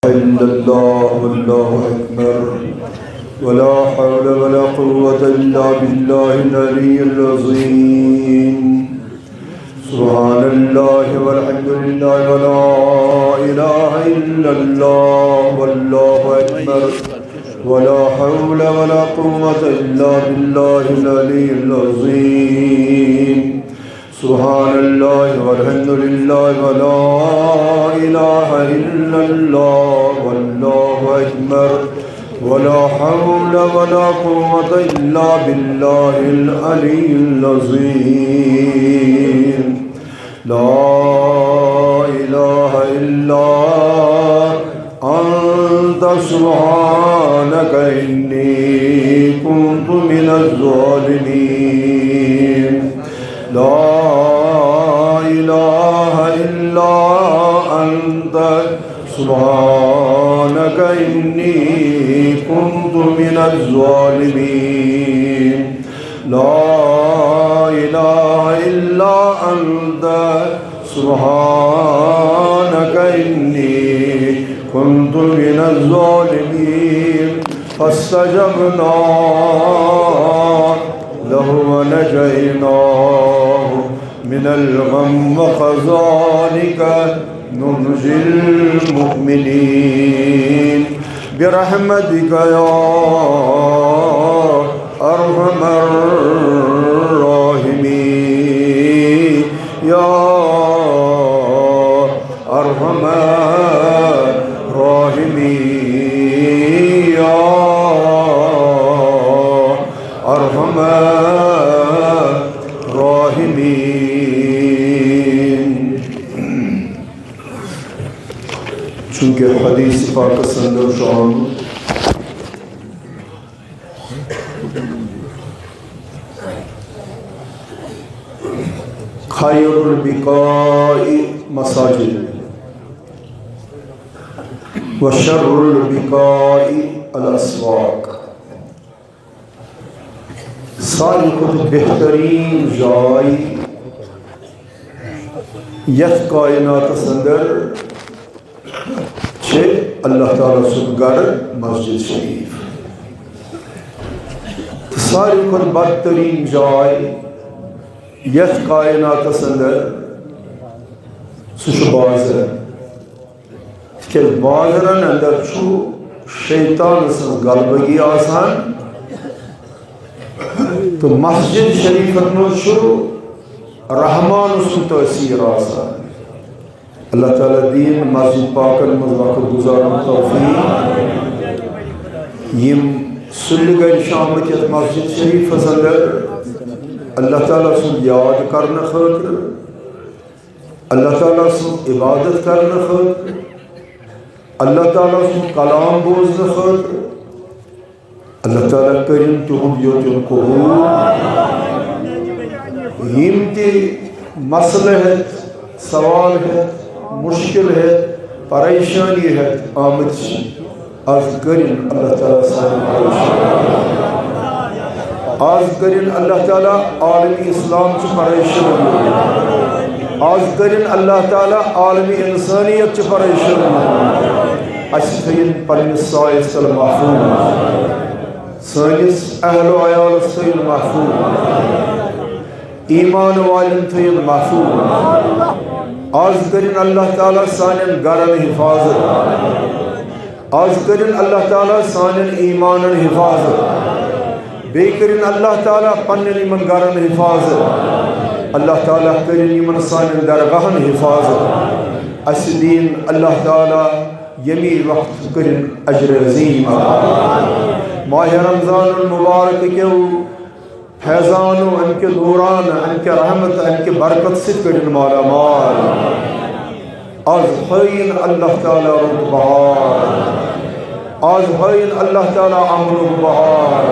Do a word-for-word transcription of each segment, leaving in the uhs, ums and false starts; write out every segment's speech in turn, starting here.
إلا الله والله أكبر. ولا حول ولا قوة إلا بالله العلي العظيم. سبحان الله والحمد لله ولا إله إلا الله والله أكبر. ولا حول ولا قوة إلا بالله العلي العظيم. سبحان الله والحمد لله ولا إله إلا الله والله أكبر. ولا حول ولا قوة إلا بالله العلي العظيم. لا إله إلا أنت سبحانك إني كنت من الظالمين. لا إله إلا أنت سبحانك إني كنت من الظالمين. لا إله إلا أنت سبحانك إني كنت من الظالمين. فاستجبنا له ونجيناه من الغم وكذلك ننجي المؤمنين. برحمتك يا أرحم الراحمين. يا أرحم الراحمين. يا أرحم الراحمين. چونکہ حدیث پاکس اندر چھُ آمُت، خیر البقاع مساجد وشر البقاع الاسواق۔ ساروی کھۄتہٕ بہتریٖن جاے یتھ کائناتس اندر چھِ اللہ تعالیٰ سُنٛد گھر، مسجد شریف۔ تہٕ ساروی کھۄتہٕ بدتریٖن جاے یتھ کائناتس اندر، سُہ چھُ بازر۔ تِکیٛازِ بازرن اندر چھُ شیطان سٕنٛز غلبگی آسان، تہٕ مسجد شریفس منٛز چھُ رحمان سُنٛد تٲثیٖر آسان۔ اللہ تعالیٰ دِیِن مسجد پاکن منٛز وقت گُزارنُک توفیٖق۔ یِم سُلہِ گرِ چھِ آمٕتۍ یتھ مسجد شریفس اندر اللہ تعالیٰ سُنٛد یاد کرنہٕ خٲطرٕ، اللہ تعالیٰ سٕنٛز عبادت کرنہٕ خٲطرٕ، اللہ تعالیٰ سُنٛد کلام بوزنہٕ خٲطرٕ، اللہ تعالیٰ کٔرِن تِہُنٛد یوٚت یُن قبوٗل۔ یِم تہِ مسلہٕ ہٮ۪تھ، سوال ہٮ۪تھ، مُشکِل ہٮ۪تھ، پریشٲنی ہٮ۪تھ آمٕتۍ چھِ، از کٔرِن اللہ تعالیٰ سانہِ پریشٲنی۔ از کٔرِن اللہ تعالیٰ عالم اسلام چہِ پریشٲنی۔ از کٔرِن اللہ تعالیٰ عالم انسانیت چہِ پریشٲنی۔ اسہِ تھٲیِن پننِس سایس تل محفوٗظ۔ سٲنِس اہل و عیالس تھٲیِن محفوٗظ۔ ایمان والٮ۪ن تھٲیِن محفوٗظ۔ از کٔرِن اللہ تعالیٰ سانٮ۪ن گرن حفاظت۔ از کٔرِن اللہ تعالیٰ سانٮ۪ن ایمانن حفاظت۔ بیٚیہِ کٔرِن اللہ تعالیٰ پننٮ۪ن یِمن گرن حفاظت۔ اللہ تعالیٰ کٔرِن یِمن سانٮ۪ن درگاہن حفاظت۔ اسہِ دِیِن اللہ تعالیٰ ییٚمی وقت کٔرِن اجر عظیم عطا۔ ماہ رمضان المبارک کیو فیضانو، امہِ کہِ نوران، امہِ کہِ رحمت، امہِ کہِ برکت سۭتۍ کٔرِن مالا مال۔ از ہٲیِن اللہ تعالیٰ رُت بہار۔ از ہٲیِن اللہ تعالیٰ امنُک بہار۔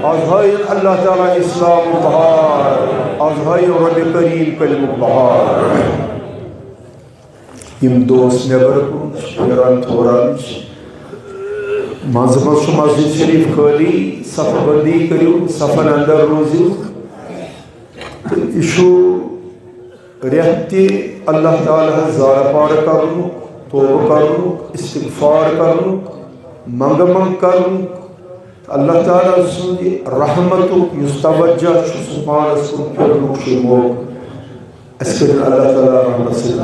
از ہٲیِن اللہ تعالیٰ اسلامُک بہار۔ از ہٲیِن رب کریم کلمُک بہار۔ یِم دوس نیبر کُن چھِ پھیران تھوران چھِ۔ منٛزٕ منٛزٕ چھُ مسجد شریف خٲلی، صفہٕ بندی کٔرِو، صفن اندر روٗزِو۔ تہٕ یہِ چھُ رٮ۪تھ تہِ اللہ تعالیٰ ہس زارٕ پار کرنُک، توبہٕ کرنُک، استغفار کرنُک، منگہٕ منگ کرنُک، اللہ تعالیٰ سٕنٛدِ رحمتُک یُس توجہ چھُ سُہ پانس کُن پھِرنُک چھُ موقعہٕ۔ اسہِ کٔرِن اللہ تعالیٰ رحمت سۭتۍ۔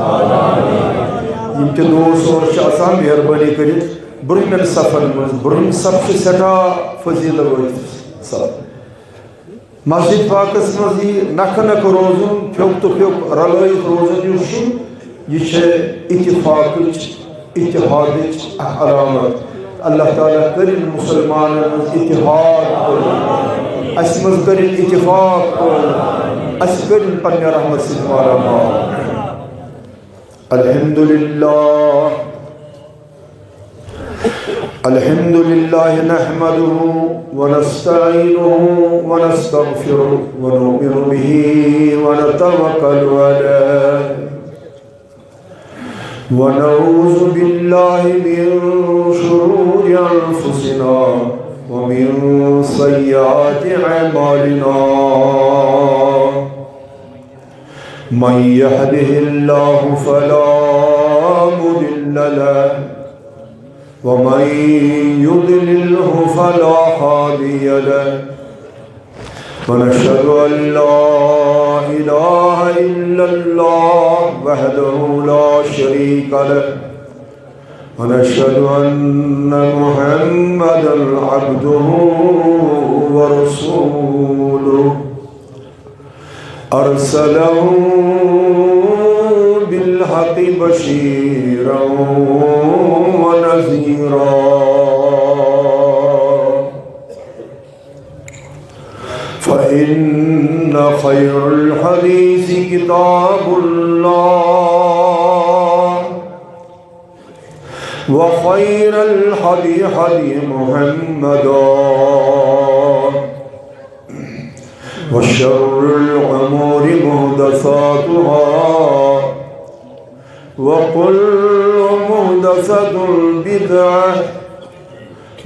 یِم تہِ دوس اور چھِ آسان، مہربٲنی کٔرِتھ برٛونٛہمٮ۪ن صفن منٛز، برٛونٛہِم صف چھِ سٮ۪ٹھاہ فضیلت وٲلۍ صف۔ مسجد پاکس منٛز یہِ نکھٕ نکھٕ روزُن، پھیوٚک تہٕ پھیوٚک رلٲوِتھ روزُن یُس چھُ، یہِ چھِ اتفاقٕچ، اتحادٕچ اکھ علامت۔ اللہ تعالیٰ کٔرِن مسلمانن منٛز اتحاد پٲدٕ، اسہِ منٛز کٔرِن اتفاق پٲدٕ، اسہِ کٔرِن پننہِ رحمت سۭتۍ مالا مال۔ الحمد لله، الحمد لله نحمده ونستعينه ونستغفره ونؤمن به ونتوكل عليه ونعوذ بالله من شرور أنفسنا ومن سيئات أعمالنا. من يهده الله فلا مضل له ومن يضلله فلا هادي له. ونشهد أن لا إله إلا الله وحده لا شريك له. ونشهد أن محمدا عبده ورسوله. أرسله بالحق بشيرا ونذيرا. فإن خير الحديث كتاب الله، وخير الهدي هدي محمد، وشر الأمور محدثاتها، وكل محدثة بدعة،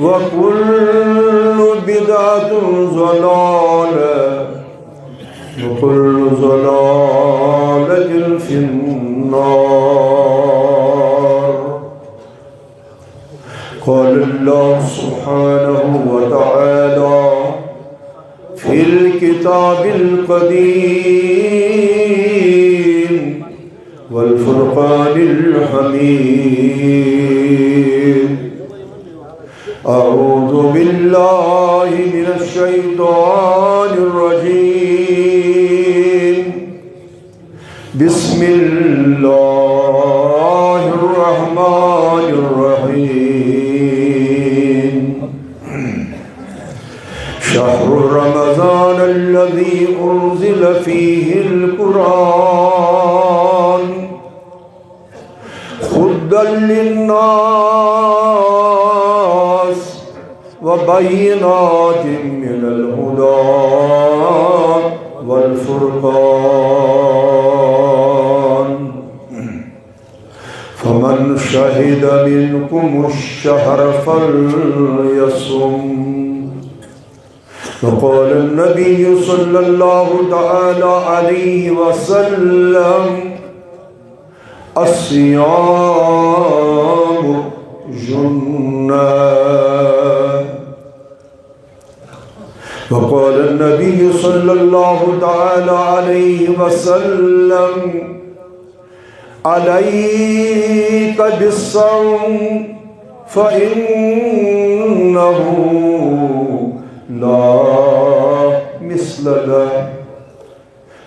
وكل بدعة ضلالة، وكل ضلالة في النار. قال الله سبحانه وتعالى في الكتاب القديم والفرقان الحميد. أعوذ بالله من الشيطان الرجيم. بسم الله الرحمن الرحيم. شهر رمضان الذي أنزل فيه القرآن هدى للناس وبينات من الهدى والفرقان، فمن شهد منكم الشهر فليصم. وقال النبي صلى الله تعالى عليه وسلم: الصيام جنة. وقال النبي صلى الله تعالى عليه وسلم: عليك بالصوم فإنه لا مثل له.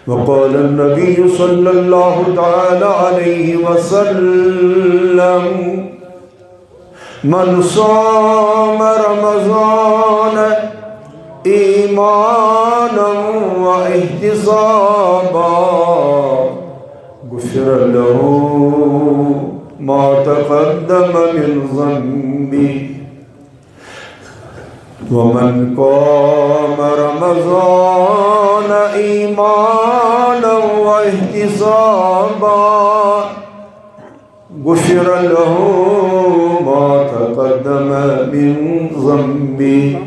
وقال النبي صلى الله تعالى عليه وسلم: من صام رمضان إيمانا واحتسابا غفر له ما تقدم من ذنبه. ومن قام رمضان إيمانا واحتسابا غفر له ما تقدم من ذنبه.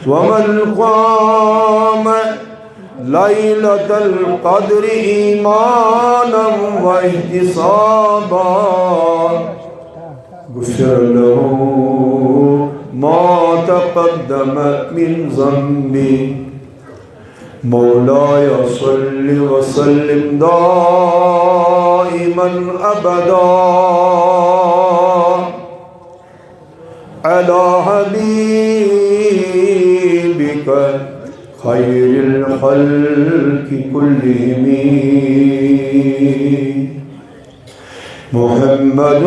ومن قام ليلة القدر إيمانا واحتسابا، غفر له ما تقدم من ذنبه. مولاي صل وسلم دائما أبدا على حبيبك خير الخلق كلهم. محمد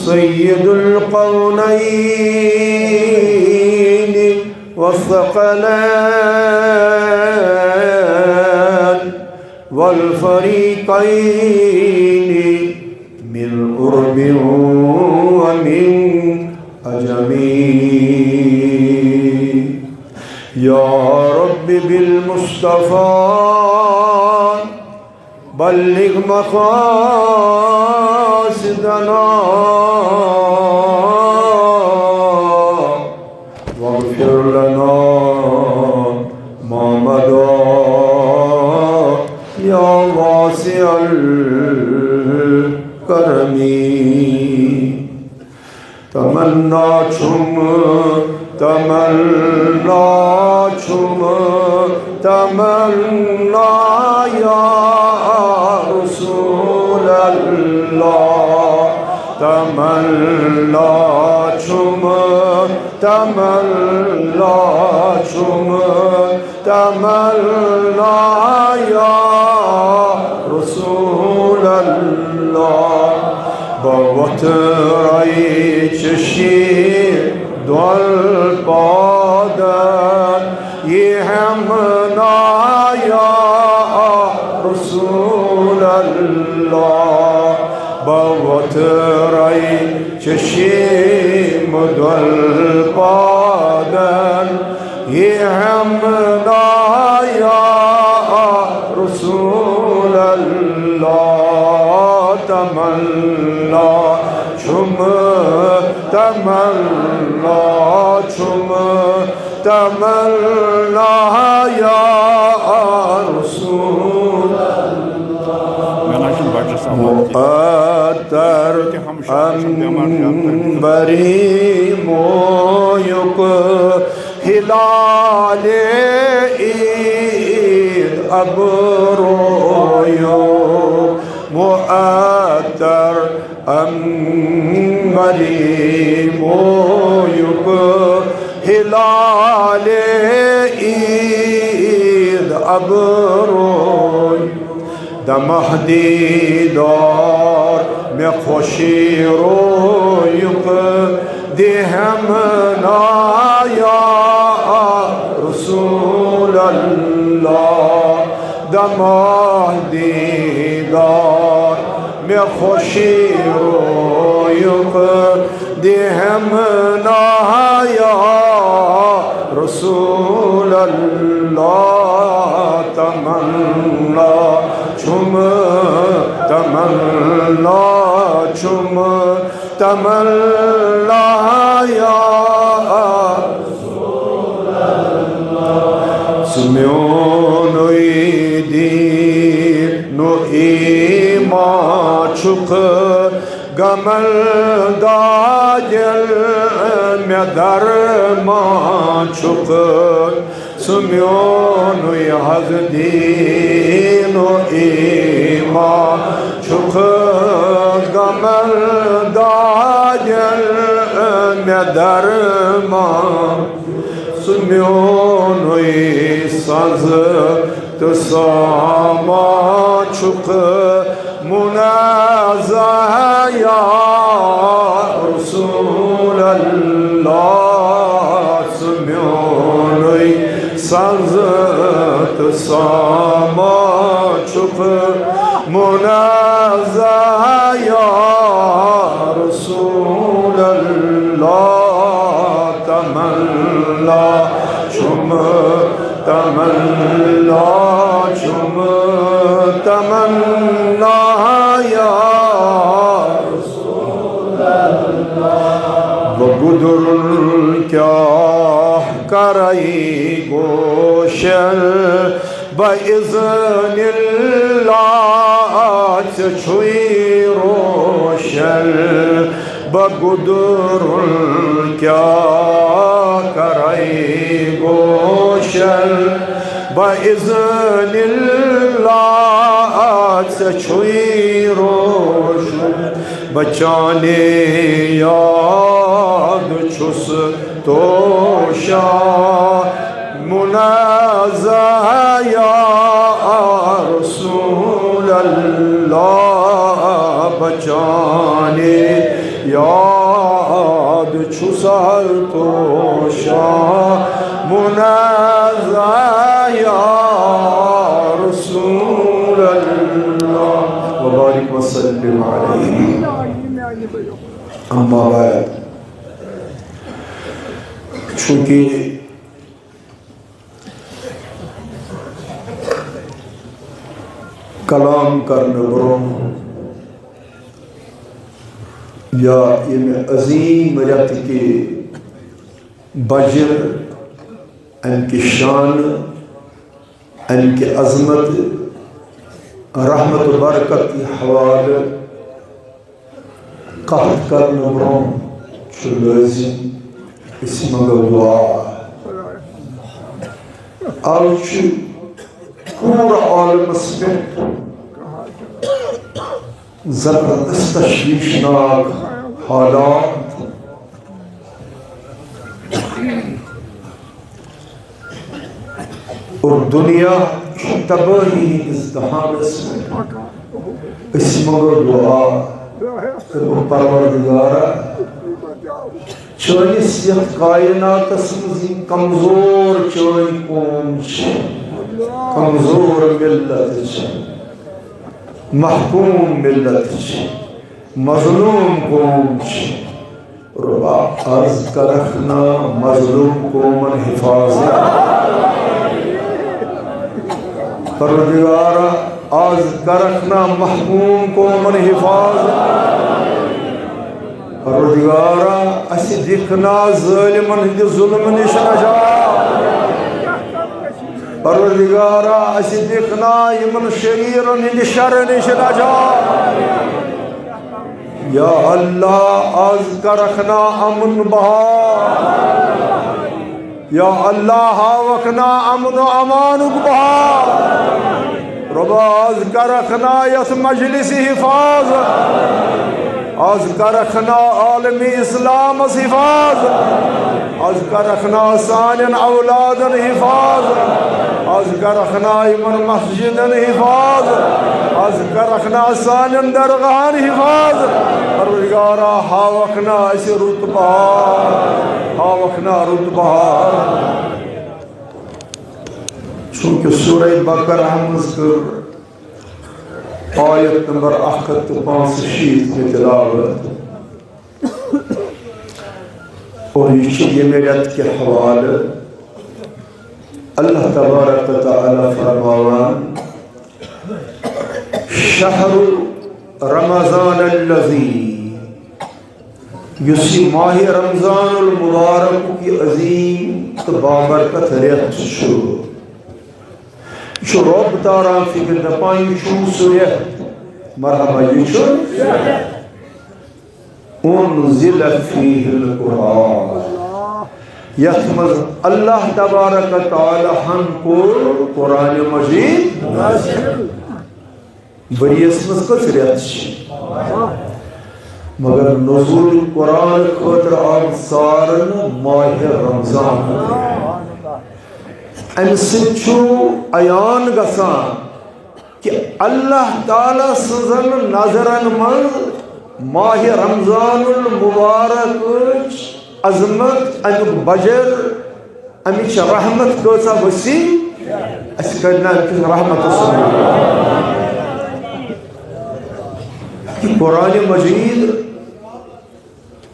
سيد الكونين والثقلين والفريقين من عرب ومن عجم. يا رب بالمصطفى بلغ مقاصدنا واغفر لنا ما مضى يا واسع الكرم. تمنا چھُم، تمنا چھُم، تمنا یا رسول اللہ۔ تمنا چھُم، تمنا چھُم، تمنا یا رسول اللہ۔ بہٕ وۄتھٕ رَے چشی دۄن پادن، یہِ ہٮ۪مہٕ نا یا رسول اللہ۔ بہٕ وۄتھٕ رَے چشم دۄن پادن، یہِ ہٮ۪مہٕ نا یا رسول اللہ۔ تمنا چھُم، تمنا چھُم، تمنا یا رسول اللہ۔ مےٚ نہ چھُنہٕ بچس آواز تہِ۔ معطر تہِ ہم شاید چھُنہٕ بٮ۪مار زیادٕ تٔمِس۔ عنبری مویُک ہلال عید ابرویو، معطر عنبری مویُک ہلال عید ابرویو۔ دمہ دیدار مےٚ خوشی رویُک دِہم نا یا رسول اللہ۔ دمہ دیدار مےٚ خوشی رویُک دِہم نا یا رسول اللہ۔ تمنا چھُم، تمنا چھُم، تمنا یا رسول اللہ۔ سُہ میونُے دیٖنُ ایمان چھُکھ، غمن دادٮ۪ن مےٚ درمان چھُکھ۔ سُہ میونُے حظ دیٖنُ ایمان چھُکھ، غمن دادٮ۪ن مےٚ درمان۔ سُہ میونُے سَزٕ تہٕ سامان چھُکھ، منزہ یا رسول اللہ۔ سُہ میونُے سَزٕ تہٕ سامان چھُکھ، منزہ یا رسول اللہ۔ تمنا چھُم، تمنا چھُم، تمنا یا رسول اللہ۔ بہٕ گُدُر کیٛاہ کرے گوش شل، بہ اذن اللہ ژےٚ چھُے روشن۔ بہ گُدُرُن کیٛاہ کرے گوشن، بہ اذن اللہ ژےٚ چھُے روشن۔ بہ چانے یاد چھُس توشا منازع یا رسول اللہ، بہ چانے یاد چھُس توشا منازع یا رسول اللہ۔ وبارک وسلم علیہ۔ اما بعد، چونکہ کلام کرنہٕ برونٛہہ یا ییٚمہِ عظیٖم رٮ۪تہٕ کہِ بجر، اَمہِ کہِ شانہٕ، اَمہِ کہِ عظمت، رحمت و برکت کہِ حوالہٕ کتھ کرنہٕ برونٛہہ چھُ لٲزم أسۍ منٛگو دعا۔ آز چھُ پوٗرٕ عالمس پٮ۪ٹھ زبردست تشویشناک حالات۔ اور دنیا چھُ تبٲہی ہٕنٛدِس دہانس منٛز۔ أسۍ منٛگو دعا، دوٚپُکھ، پروردگارا، چٲنِس یتھ کائناتس منٛز یِم کمزور چٲنۍ قوم چھِ، کمزور ملت چھِ، محکوم ملت چھِ، مظلوم قوم چھِ، ربا، از کرکھ نا مظلوم قومن حفاظت۔ پروردگارا، از کرکھ نا محکوم قومن حفاظت۔ پروردگارا، اسہِ دِکھ نا ظٲلمن ہٕنٛدِ ظلمہٕ نِش نجات۔ پروردگارا، اسہِ دِکھ نا یِمن شریرن ہٕنٛدِ شرٕ نِش نجات۔ یا اللہ، از کرکھ نا امن بحال۔ یا اللہ، ہاوکھ نا امن و امانک بحال۔ ربا، از کرکھ نا یتھ مجلس حفاظت۔ از کرکھ نا عالم اسلامس حفاظت۔ از کرکھ نا سانٮ۪ن اولادن حفاظت۔ از کرکھ نا یِمن مسجدن حفاظت۔ از کرکھ نا سانٮ۪ن درگاہن حفاظت۔ پروردگارا، ہاوکھ نا اسہِ رُت بہار۔ ہاوکھ نا رُت بہار۔ چونکہ سورہ بقرہ منٛز کٔر آیت نمبر اکھ ہتھ تہٕ پانٛژھ شیٖتھ مےٚ تلاوت۔ اور یہِ چھُ ییٚمہِ رٮ۪تہٕ کہِ حوالہٕ اللہ تبارک و تعالیٰ فرماوان، شہر رمضان الذی، یُس یہِ ماہِ رمضان المبارک یہِ عظیٖم تہٕ بابرکت رٮ۪تھ چھُ، یہِ چھُ رۄب تاران فِکرِ، دَپان، یہِ چھُ سُہ رٮ۪تھ۔ مرحبا، یہِ چھُ انزل فیہ القرآن، یتھ منٛز اللہ تبارک و تعالیٰ ہن کوٚر قرآن مجید نازل۔ ؤریس منٛز کٔژ رٮ۪تھ چھِ؟ مگر نزول قرآن خٲطرٕ آو ژارنہٕ ماہِ رمضان۔ امہِ سۭتۍ چھُ عیان گژھان کہ اللہ تعالیٰ سٕنٛزن نظرن منٛز ماہِ رمضان المبارکٕچ عظمت، امیُک بجر، امِچ رحمت کۭژاہ وسیع۔ اسہِ کڑِ نہٕ امہِ کِس رحمتس منٛز۔ یہِ قرآن مجید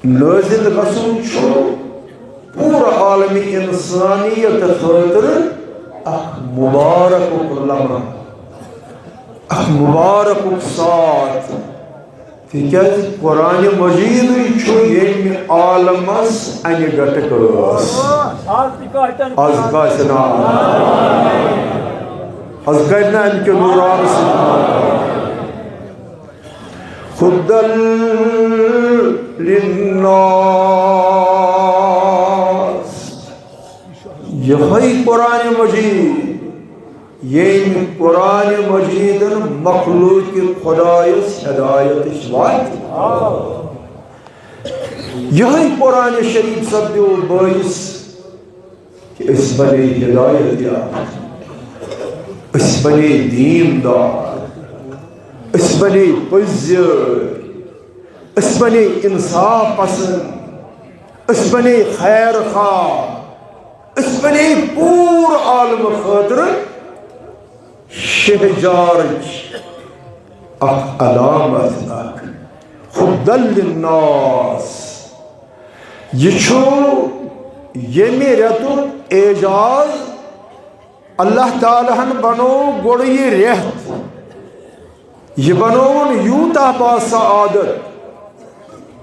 نٲزِل گژھُن چھُ پوٗرٕ عالمِ انسانیت خٲطرٕ اکھ مبارکُک لمحہٕ، اکھ مبارکُک ساتھ، تِکیازِ قرآن مجیدٕے چھُ ییٚمہِ عالمس انہِ گٹہٕ کٲس۔ از گژھِ نا، از کرِ نا امہِ کہِ نورانہٕ سۭتۍ۔ هدى للناس۔ یہے قرآن مجید، ییٚمۍ قرآن مجیدن مخلوق خدایس ہدایتٕچ وتھ۔ یہے قرآن شریف سپدیو بٲعث کہ أسۍ بنے ہدایت یافتہ، أسۍ بنے دیندار، أسۍ بنے پٔزۍ، أسۍ بنے انصاف پسند، أسۍ بنے خیر خواہ، أسۍ بنے پوٗرٕ عالم خٲطرٕ شہجارٕچ اکھ علامت، اکھ هدى للناس۔ یہِ چھُ ییٚمہِ رٮ۪تُک اعجاز۔ اللہ تعالیٰ ہن بنوو گۄڈٕ یہِ رٮ۪تھ، یہِ بنووُن یوٗتاہ باسعادت،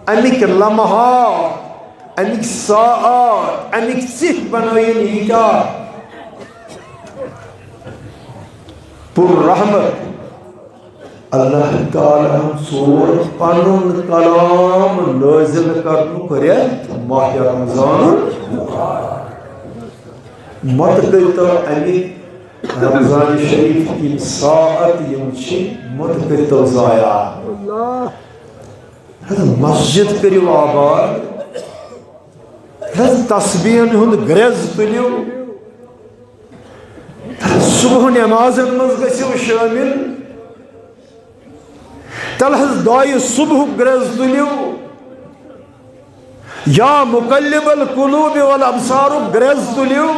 اَمِکۍ لمحات، اَمِکۍ ساعات، اَمِکۍ ژِکھ بنٲیِن ییٖتیٛاہ پُر رحمت۔ اللہ تعالیٰ ہن ژور پنُن کلام نٲزِل کرنُک رٮ۪تھ ماہ رمضان المبارک۔ مت کٔرۍتو اَمِکۍ رمضان شریف یِم ساعت یِم چھِ، مت کٔرۍتو ضایع۔ حض مسجد کٔرِو آباد، حض تسبیحن ہُنٛد گرٛٮ۪ز تُلِو، صبح نمازن منٛز گٔژھِو شٲمِل۔ تلہٕ حض دعایہِ صبحُک گرٛٮ۪ز تُلِو، یا مقلب القلوب والابصارُک گرٛٮ۪ز تُلِو،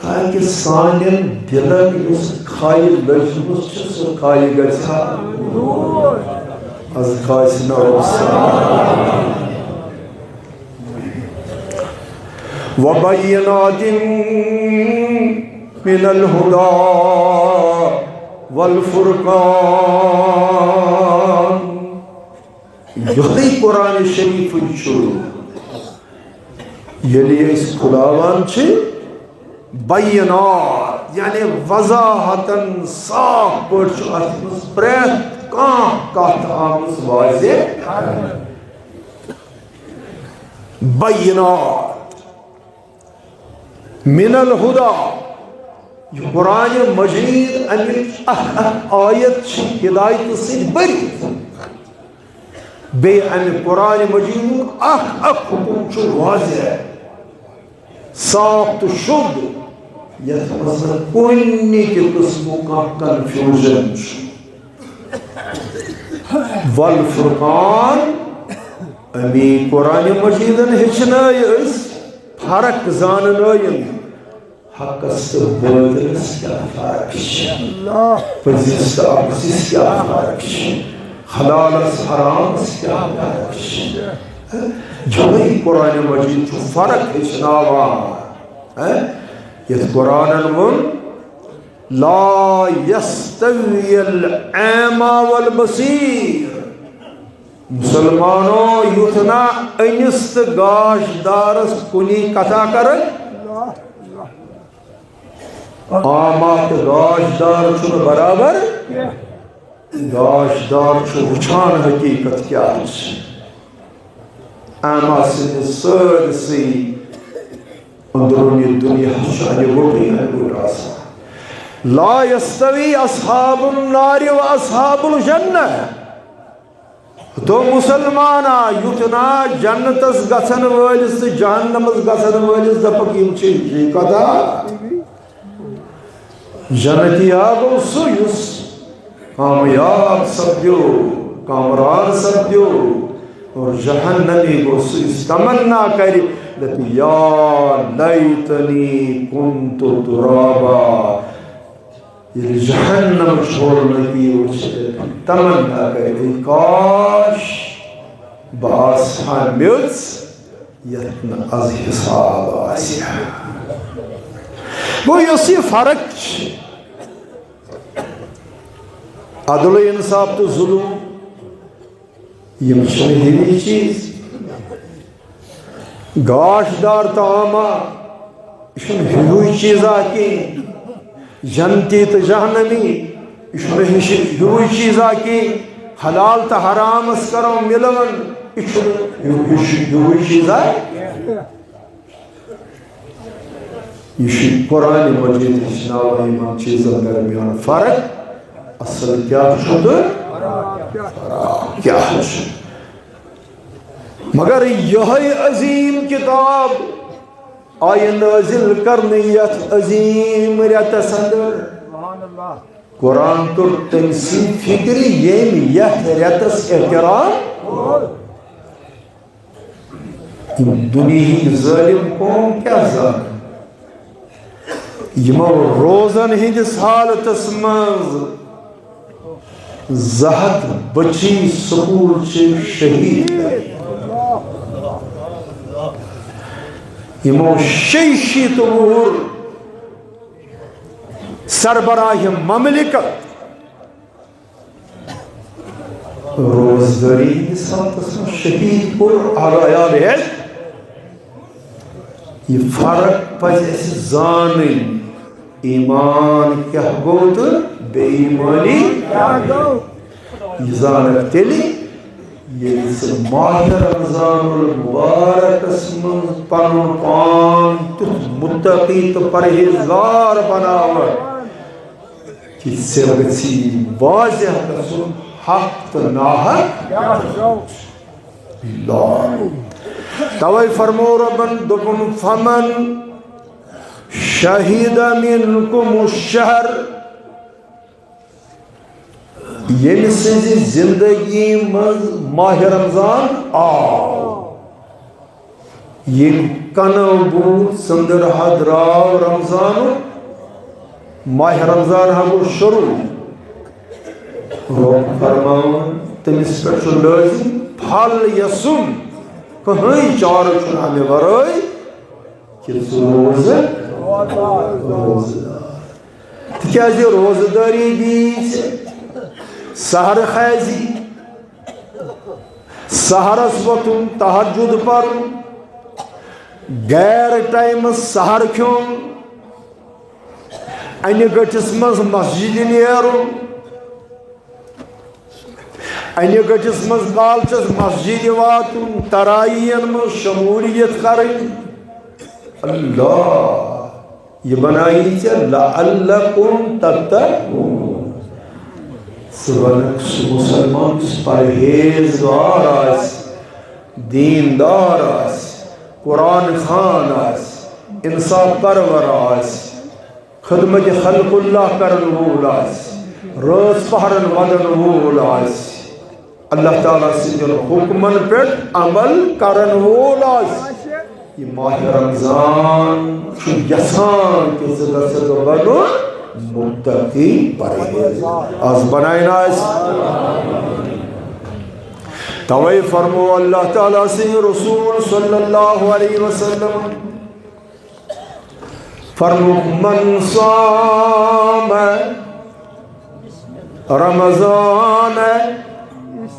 تاکہِ سانٮ۪ن دِلن یُس کھایہِ لٔجمٕژ چھِ، سۄ کھایہِ گژھِ ہا۔ از کھاسہِ نہ اوس۔ وبينات من الهدى والفرقان۔ یُہے قرآن شریف چھُ، ییٚلہِ أسۍ کھُلاوان چھِ، بینات، یعنی وضاحتن صاف پٲٹھۍ چھُ اتھ منٛز پرٛٮ۪تھ کانٛہہ کتھ آمٕژ واضح کرنہٕ۔ بینات من الهدى، یہِ قرآن مجید، امیچ اکھ اکھ آیت چھِ ہدایتہٕ سۭتۍ بٔرِتھ۔ بیٚیہِ امہِ قرآن مجیدُک اکھ اکھ حکم چھُ واضح، صاف تہٕ شُد، یتھ منٛز نہٕ کُنہِ تہِ قٕسمُک کانٛہہ confusion چھُ۔ والفرقان، امی قرآن مجیدن ہیٚچھنٲے أسۍ فرق زاننٲیِن۔ حقس تہٕ باطلس کیٛاہ فرق چھِ؟ پٔزِس تہٕ اپزِس کیٛاہ فرق چھِ؟ حلالس حرامس کیٛاہ فرق چھِ؟ یِہوٚے قرآن مجید چھُ فرق ہیٚچھناوان۔ ہہ؟ یَتھ قرآنن ووٚن، لا یستوی الاعمی والبصیر۔ مسلمانو، یُتھ نہ أنِس تہٕ گاش دارس کُنی کتھا کرن۔ اعمی تہٕ گاش دار چھُنہٕ برابر۔ گاش دار چھُ وٕچھان حقیقت کیٛاہ چھِ۔ اعمی سٕنٛدِس سٲرسٕے أنٛدروٗنی دُنیاہَس چھُ اَنہِ گوٚٹٕے اَنہِ گوٚٹ آسان۔ لا یستوی اصحاب النار و اصحاب الجنہ۔ تو مسلمانا، یُتھ نا جنتس گژھن وٲلِس تہٕ جہنمس گژھن وٲلِس دپکھ، یِم چھِ یِکوٹہٕ۔ جنتی ہا گوٚو سُہ، یُس کامیاب سپدیو، کامران سپدیو، اور جہنمی گوٚو سُہ، یُس تمنا کرِ، دپہِ، یا لیتنی کنت ترابا۔ ییٚلہِ جہنم چھولنہٕ پیٚیہِ وٕچھِتھ، تمنا کرِ، اے کاش بہٕ آسہٕ ہا میٚژ، یتھ نہٕ از حساب آسہِ ہا۔ گوٚو، یۄس یہِ فرق چھِ، عدل و انصاف تہٕ ظلم، یِم چھِنہٕ ہِوی چیٖز۔ گاش دار طعامہ، یہِ چھُنہٕ ہیوٗ چیٖزا کینٛہہ۔ جنتی تہٕ جہنمی، یہِ چھُنہٕ ہِش-، ہیوٗ چیٖزا کینٛہہ۔ حلال تہٕ حرامس کرو مِلوُن، یہِ چھُنہٕ ہیوٗ، ہیوٗ، ہیوٗ چیٖزا۔ یہِ چھُ قرآن مجید ہیٚچھناوان یِمن چیٖزن درمیان فرق۔ اصل کیٛاہ چھُ تہٕ خراب کیٛاہ چھُ۔ مگر یِہوٚے عظیٖم کِتاب آیہِ نٲزِل کرنہٕ یَتھ عظیٖم رٮ۪تس اندر۔ قرآن توٚر تٔمۍ سٕے فِکرِ، ییٚمۍ یَتھ رٮ۪تس احترام۔ یِم دُنیہٕکۍ ظٲلِم قوم کیٛاہ زانن؟ یِمو روزن ہٕنٛدِس حالتس منٛز زٕ ہتھ بچی سکوٗل چھِ شہیٖد۔ یِمو شیٚیہِ شیٖتھ وُہُر سربراہ مملکت روزدٲری ہٕنٛدِس حالتس منٛز شہیٖد کوٚر۔ آگاہ یاد ہیٚتھ، یہِ فرق پزِ اَسہِ زانٕنۍ، ایمان کیٛاہ گوٚو تہٕ بے ایمٲنی کیٛاہ گوٚو۔ یہِ زانکھ تیٚلہِ، ییٚلہِ ژٕ ماہِ رمضان المبارکس منٛز پنُن پان تیُتھ متقی تہٕ پرہیزگار بناوکھ، کہِ ژےٚ گژھی واضح گژھُن حق تہٕ ناحق۔ اللہ۔ توے فرمو ربن، دوٚپُن، "فمن شہد منکم الشہر"، ییٚمہِ سٕنٛزِ زندگی منٛز ماہِ رمضان آو، ییٚمہِ کنو بوٗز ژٔنٛدٕر ہا درٛاو رمضانُک، ماہِ رمضان ہا گوٚو شروٗع۔ رۄب فرماوان، تٔمِس پٮ۪ٹھ چھُ لٲزِم، "فل یصم"، کٕہٕنۍ چارٕ چھُنہٕ اَمہِ ورٲے کہِ ژٕ روزٕ روزٕ دار۔ تِکیٛازِ روزٕ دٲری دِیی ژےٚ سحر خیزی، سحرس وۄتھُن، تہجد پرُن، غیر ٹایمس سحر کھیوٚن، انہِ گٔٹِس منٛز مسجدِ نیرُن، انہِ گٔٹِس منٛز کالچس مسجدِ واتُن، تراویحن منٛز شمولیت کرٕنۍ۔ اللہ، یہِ بنایی ژےٚ لعلکم تتقون۔ ژٕ بنکھ سُہ مسلمان یُس پرہیزگار آسہِ، دیندار آسہِ، قرآن خوان آسہِ، انصاف پرور آسہِ، خدمت خلق اللہ کرن وول آسہِ، رٲژ پہرن ودن وول آسہِ، اللہ تعالیٰ سٕنٛدٮ۪ن حُکمن پٮ۪ٹھ عمل کرن وول آسہِ۔ یہِ ماہِ رمضان چھُ یژھان کہِ ژٕ گژھکھ بنُن متقی پرہیز۔ از بناین آسہِ۔ توے فرمو اللہ تعالیٰ سٕنٛدِ رسول صلی اللہ علیہ وسلم، فرمووُکھ، "من صام رمضان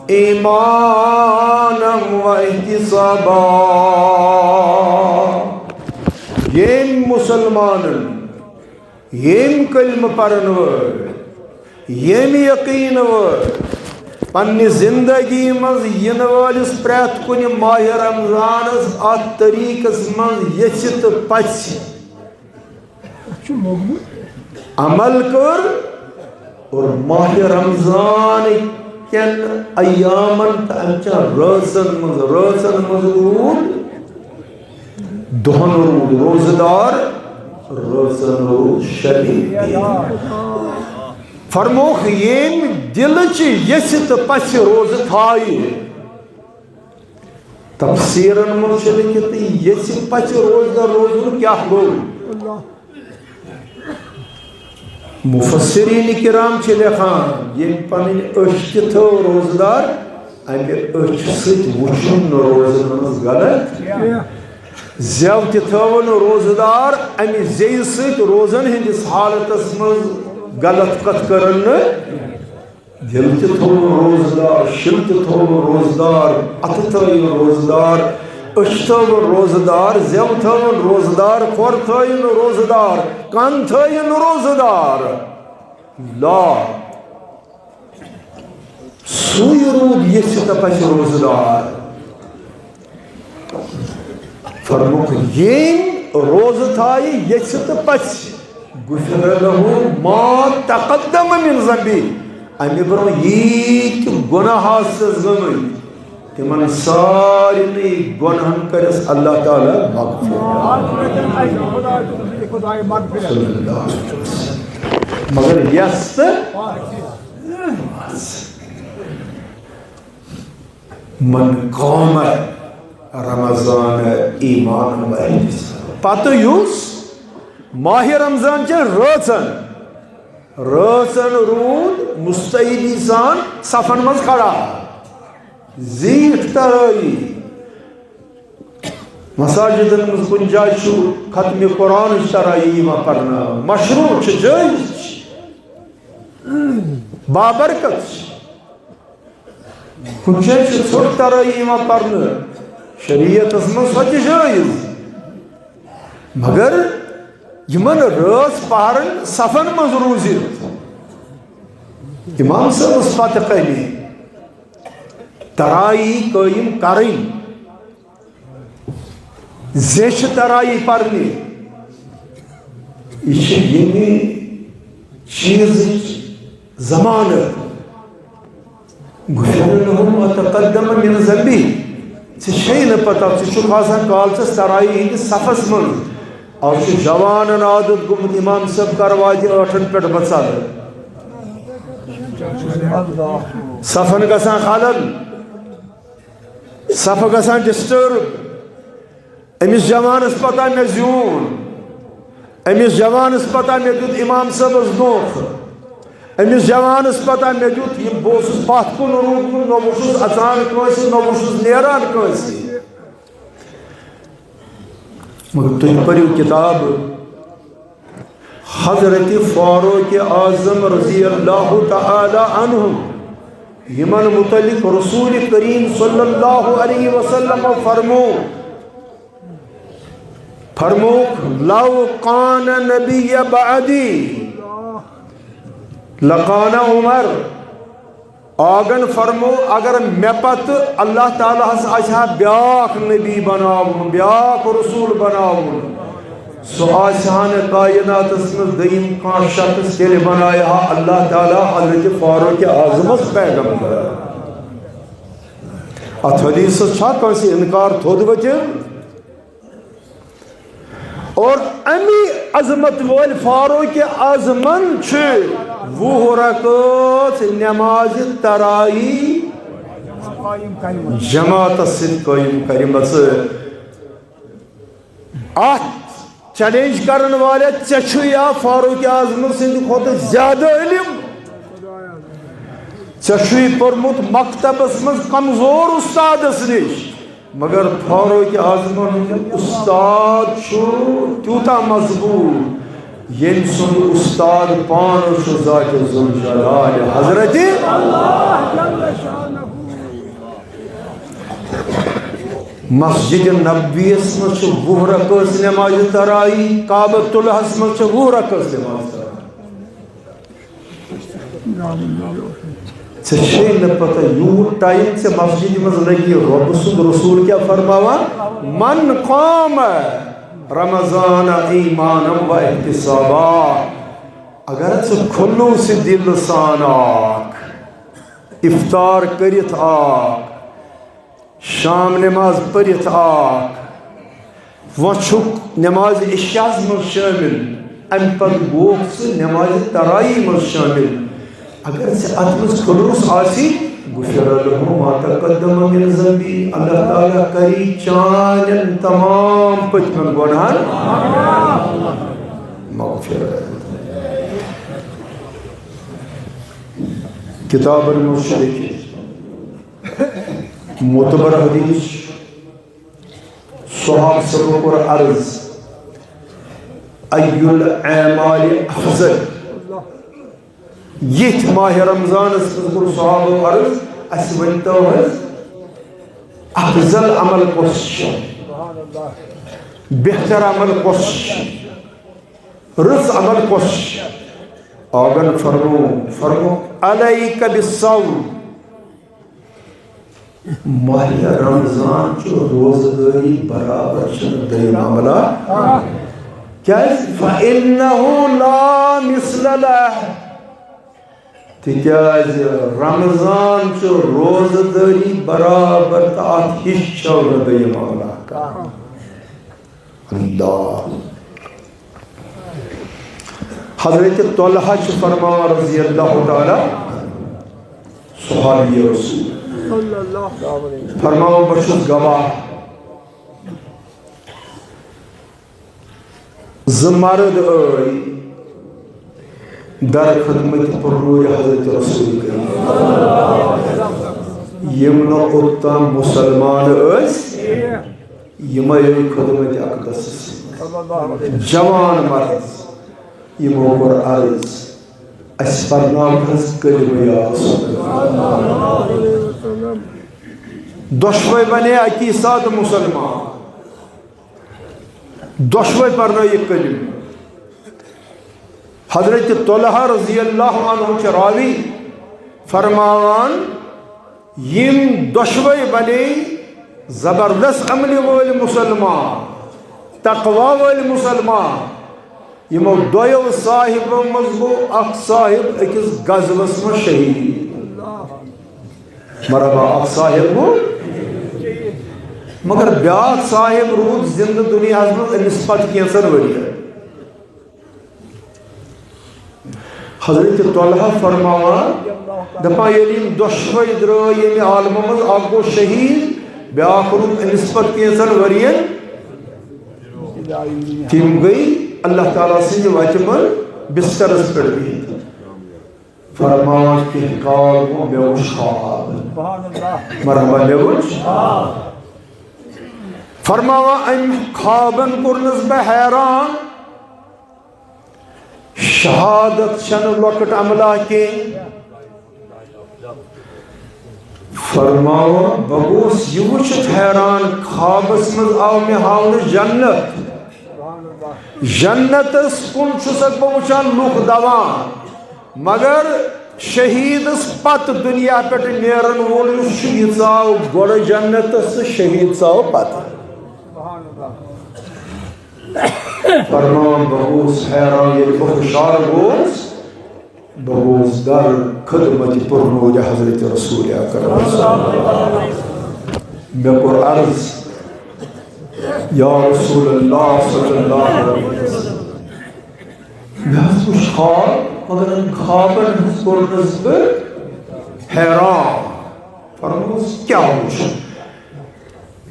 ایمانا و احتسابا"، ییٚمۍ مسلمانن، ییٚمۍ کلمہٕ پرن وٲلۍ، ییٚمہِ یقیٖنہٕ وٲلۍ پننہِ زندگی منٛز یِنہٕ وٲلِس پرٛٮ۪تھ کُنہِ ماہِ رمضانس اتھ طریٖقس منٛز یژھِ تہٕ پژھِ، عمل کٔر اور ماہِ رمضان کٮ۪ن ایامن تہٕ امہِ چٮ۪ن رٲژن منٛز، رٲژن منٛز روٗد دۄہن روٗد روزٕ دار، رٲژن روٗد شبِ بیدار۔ فرمووُکھ، ییٚمۍ دِلہٕ چہِ یژھِ تہٕ پژھِ روزٕ تھایہِ۔ تفسیرن منٛز چھُ لیٚکھِتھ، یژھِ پژھِ روزٕ دار روزُن کیٛاہ گوٚو؟ مفسرین کرام چھِ لیکھان، ییٚمۍ پنٕنۍ أچھ تہِ تھٲو روزٕ دار، امہِ أچھ سۭتۍ وُچھُن نہٕ روزن منٛز غلط۔ زیو تہِ تھٲوٕن روزٕ دار، امہِ زیہِ سۭتۍ روزن ہٕنٛدِس حالتس منٛز غلط کتھ کرن نہٕ۔ دِل تہِ تھوٚوُن روزٕ دار، شِل تہِ تھوٚوُن روزٕ دار، اتھٕ تھٲیِن روزٕ دار، أچھ تھٲوٕن روزٕ دار، زٮ۪و تھٲوٕن روزٕ دار، کھۄر تھٲیِن روزٕ دار، کَن تھٲیِن روزٕ دار۔ لا، سُے روٗد ییٚژھِ تہٕ پَژھِ روزٕ دار۔ فرمووُکھ، ییٚمۍ روزٕ تھایہِ ییٚژھِ تہٕ پَژھِ، غفر له ما تقدم من ذنبه، اَمہِ برٛونٛہہ ییٖتۍ گۄناہ آسٮ۪س گٔمٕتۍ، تِمن سارنٕے گۄناہن کٔرِس اللہ تعالیٰ مغفرت۔ مگر یَس تہٕ من قام رمضان ایمان و احتساب۔ پتہٕ یُس ماہِ رمضان چٮ۪ن رٲژن، رٲژن روٗد مستعدی سان صفن منٛز کھڑا، زیٖٹھ ترٲیی۔ مساجدن منٛز کُنہِ جایہِ چھُ ختمِ قرآنٕچ ترٲیی یِوان پرنہٕ، مشروع چھِ، جٲیز چھِ، بابرکت چھِ۔ کُنہِ جایہِ چھِ ژھوٚٹ ترٲیی یِوان پرنہٕ، شریعتس منٛز سۄ تہِ جٲیز۔ مگر یِمن رٲژ پہرن صفن منٛز روٗزِتھ امام صٲبس پتہٕ کنہِ ترٲیی قٲیِم کرٕنۍ، زیچھِ ترٲیی پرنہِ، یہِ چھِ ییٚمہِ چیٖزٕچ ضمانت۔ غفر له ما تقدم من ذنبه۔ ژےٚ چھے نہٕ پتہ، ژٕ چھُکھ آسان کالچس ترٲیی ہٕنٛدِس صفس منٛز۔ از چھُ جوانن عادت گوٚمُت، امام صٲب کر واتہِ ٲٹھن پٮ۪ٹھ بہٕ ژلہٕ۔ صفن گژھان خلل، صفہٕ گژھان ڈسٹرب۔ أمِس جوانس پتہ مےٚ زیوٗن، أمِس جوانس پتہ مےٚ دیُت امام صٲبس دھوکہٕ، أمِس جوانس پتہ مےٚ دیُت، یِم بہٕ اوسُس پتھ کُن روٗدمُت، نہ وُچھُس اژان کٲنٛسہِ، نہ وُچھُس نیران کٲنٛسہِ۔ مگر تُہۍ پٔرِو کِتاب، حضرت فاروق اعظم رضی اللہ تعالی عنہ، یِمن متعلق رسول کریم صلی اللہ علیہ وسلم فرمو، فرموک، "لو کان نبی بعدی لکان عمر"۔ آگن فرمو، اگر مےٚ پتہٕ اللہ تعالیٰ ہس آسہِ ہا بیاکھ نبی بناوُن، بیاکھ رسول بناوُن، سُہ آسہِ ہا نہٕ کائناتس منٛز دوٚیِم کانٛہہ شخص، تیٚلہِ بنایہِ ہا اللہ تعالیٰ حضرت فاروق اعظمس پیغمبر۔ اتھ حدیثس چھا کٲنٛسہِ انکار تھوٚد وۄتھِ؟ اور امی عظمت وٲلۍ فاروق اعظمن چھِ وُہ رکٲژ نمازِ تراویح جماعتس سۭتۍ قٲیِم کٔرمٕژ۔ اتھ چیلنج کرن والے، ژےٚ چھُے یا فاروق اعظم سٕنٛدِ کھۄتہٕ زیادٕ علم؟ ژےٚ چھُے پوٚرمُت مکتبس منٛز کمزور استادس نِش؟ مگر فاروق اعظمن ہُنٛد استاد چھُ تیوٗتاہ مضبوٗط، ییٚمۍ سُنٛد استاد پانہٕ چھُ ذات ذوالجلال حضرت۔ مسجد نبویس منٛز چھِ وُہ رکٲژ نمازِ تراویح، کعبۃ اللہس منٛز چھِ وُہ رکٲژ نمازِ تراویح۔ ژےٚ چھے نہٕ پتہ، یوٗت ٹایم ژےٚ مسجدِ منٛز لگی، رۄبہٕ سُنٛد رسول کیٛاہ فرماوان؟ "من قام رمضان ایمانا و احتسابا"۔ اگر ژٕ خلوص دل سان آکھ، افطار کٔرِتھ آکھ، شام نماز پٔرِتھ آکھ، وۄنۍ چھُکھ نماز عشاء ہس منٛز شٲمِل، امہِ پتہٕ گوکھ ژٕ نماز تراویح منٛز شٲمِل۔ اگر ژےٚ اتھ منٛز خلوص آسی، غفر لہ ما تقدم من ذنبہ، اللہ تعالیٰ کری چانٮ۪ن تمام پٔتمٮ۪ن گۄناہن مغفرت۔ کتابن منٛز چھُ لیکھِتھ، معتبر حدیث، صحابہ صٲبو کوٚر عرض، "ای الاعمال افضل؟" ییٚتھۍ ماہِ رمضانس منٛز کوٚر صحابو عرض، "اسہِ ؤنۍ تو حظ، افضل عمل کۄس چھِ؟ بہتر عمل کۄس چھِ؟ رٕژ عمل کۄس چھِ؟ آغن فرمو، فرمو، علیک بالصوم۔ ماہِ رمضان چہِ روزٕ دٲری برابر چھنہٕ دوٚیِم عملہ۔ کیازِ؟ فإنه لا مثل له۔ تِکیازِ رمضان چہِ روزٕ دٲری برابر تہٕ اتھ ہِش چھو نہٕ دوٚیِم عملہ کانٛہہ۔ اللہ۔ حضرت طلحہ چھِ فرماوان رضی اللہ تعالیٰ، صحابی رسول، فرماوان، بہٕ چھُس گواہ، زٕ مرد ٲے در خدمت پرنور حضرت رسول کریم، یِم نہٕ اوٚتام مسلمان ٲسۍ، یِمے ٲے خدمت اقدسس منٛز۔ جوان مرد، یِمو کوٚر عرض، اسہِ پرناو حض کلمہ یا رسول اللہ۔ دۄشوے بنے اکی ساتہٕ مسلمان۔ دۄشوے پرنٲیِکھ کلمہٕ۔ حضرت طلحہ رضی اللہ عنہ چھِ راوی فرماوان، یِم دۄشوے بنے زبردست عملہِ وٲلۍ مسلمان، تقوی وٲلۍ مسلمان۔ یِمو دۄیو صاحبو منٛز گوٚو اکھ صاحب أکِس غزوس منٛز شہید۔ مرحبا، اکھ صاحب گوٚو، مگر بیٛاکھ صاحب روٗد زِندٕ دُنیاہَس منٛز أمِس پتہٕ کینٛژن ؤرین۔ حضرت طلحہ فرماوان، دپان، ییٚلہِ یِم دۄشوے درٛاے ییٚمہِ عالمہٕ منٛز، اکھ گوٚو شہید، بیٛاکھ روٗد أمِس پتہٕ کینٛژن ؤرین۔ تِم گٔے اللہ تعالیٰ سٕنٛدِ وتہِ منٛز بسترس پٮ۪ٹھ بِہِتھ۔ فرماوان، کینٛہہ کال گوٚو، مےٚ وُچھ خواب۔ مرحبا، مےٚ وُچھ۔ فرماوان، أمۍ خوابن کوٚرنس بہٕ حیران۔ شہادت چھنہٕ لۄکٕٹ عملہ کینٛہہ۔ فرماوان، بہٕ گوس یہِ وٕچھِتھ حیران، خوابس منٛز آو مےٚ ہاونہٕ جنت۔ جنتس کُن چھُسکھ بہٕ وٕچھان لُکھ دوان، مگر شہیدس پتہٕ دُنیا پٮ۪ٹھ نیرن وول یُس چھُ، یہِ ژاو گۄڈٕ جنتس تہٕ شہید ژاو پتہٕ۔ فرمان، بہٕ گوس حیران، ییٚلہِ بہٕ ہُشار گوس، بہٕ گوس در خدمت پرنور حضرت رسول اکرم۔ مےٚ کوٚر عرض، یا رسول اللہ صلی اللہ علیہ وسلم، مےٚ حظ وُچھ خواب، مگر أمۍ خوابن ہٕنٛز کوٚرنس بہٕ حیران۔ فرموس، کیٛاہ وُچھ؟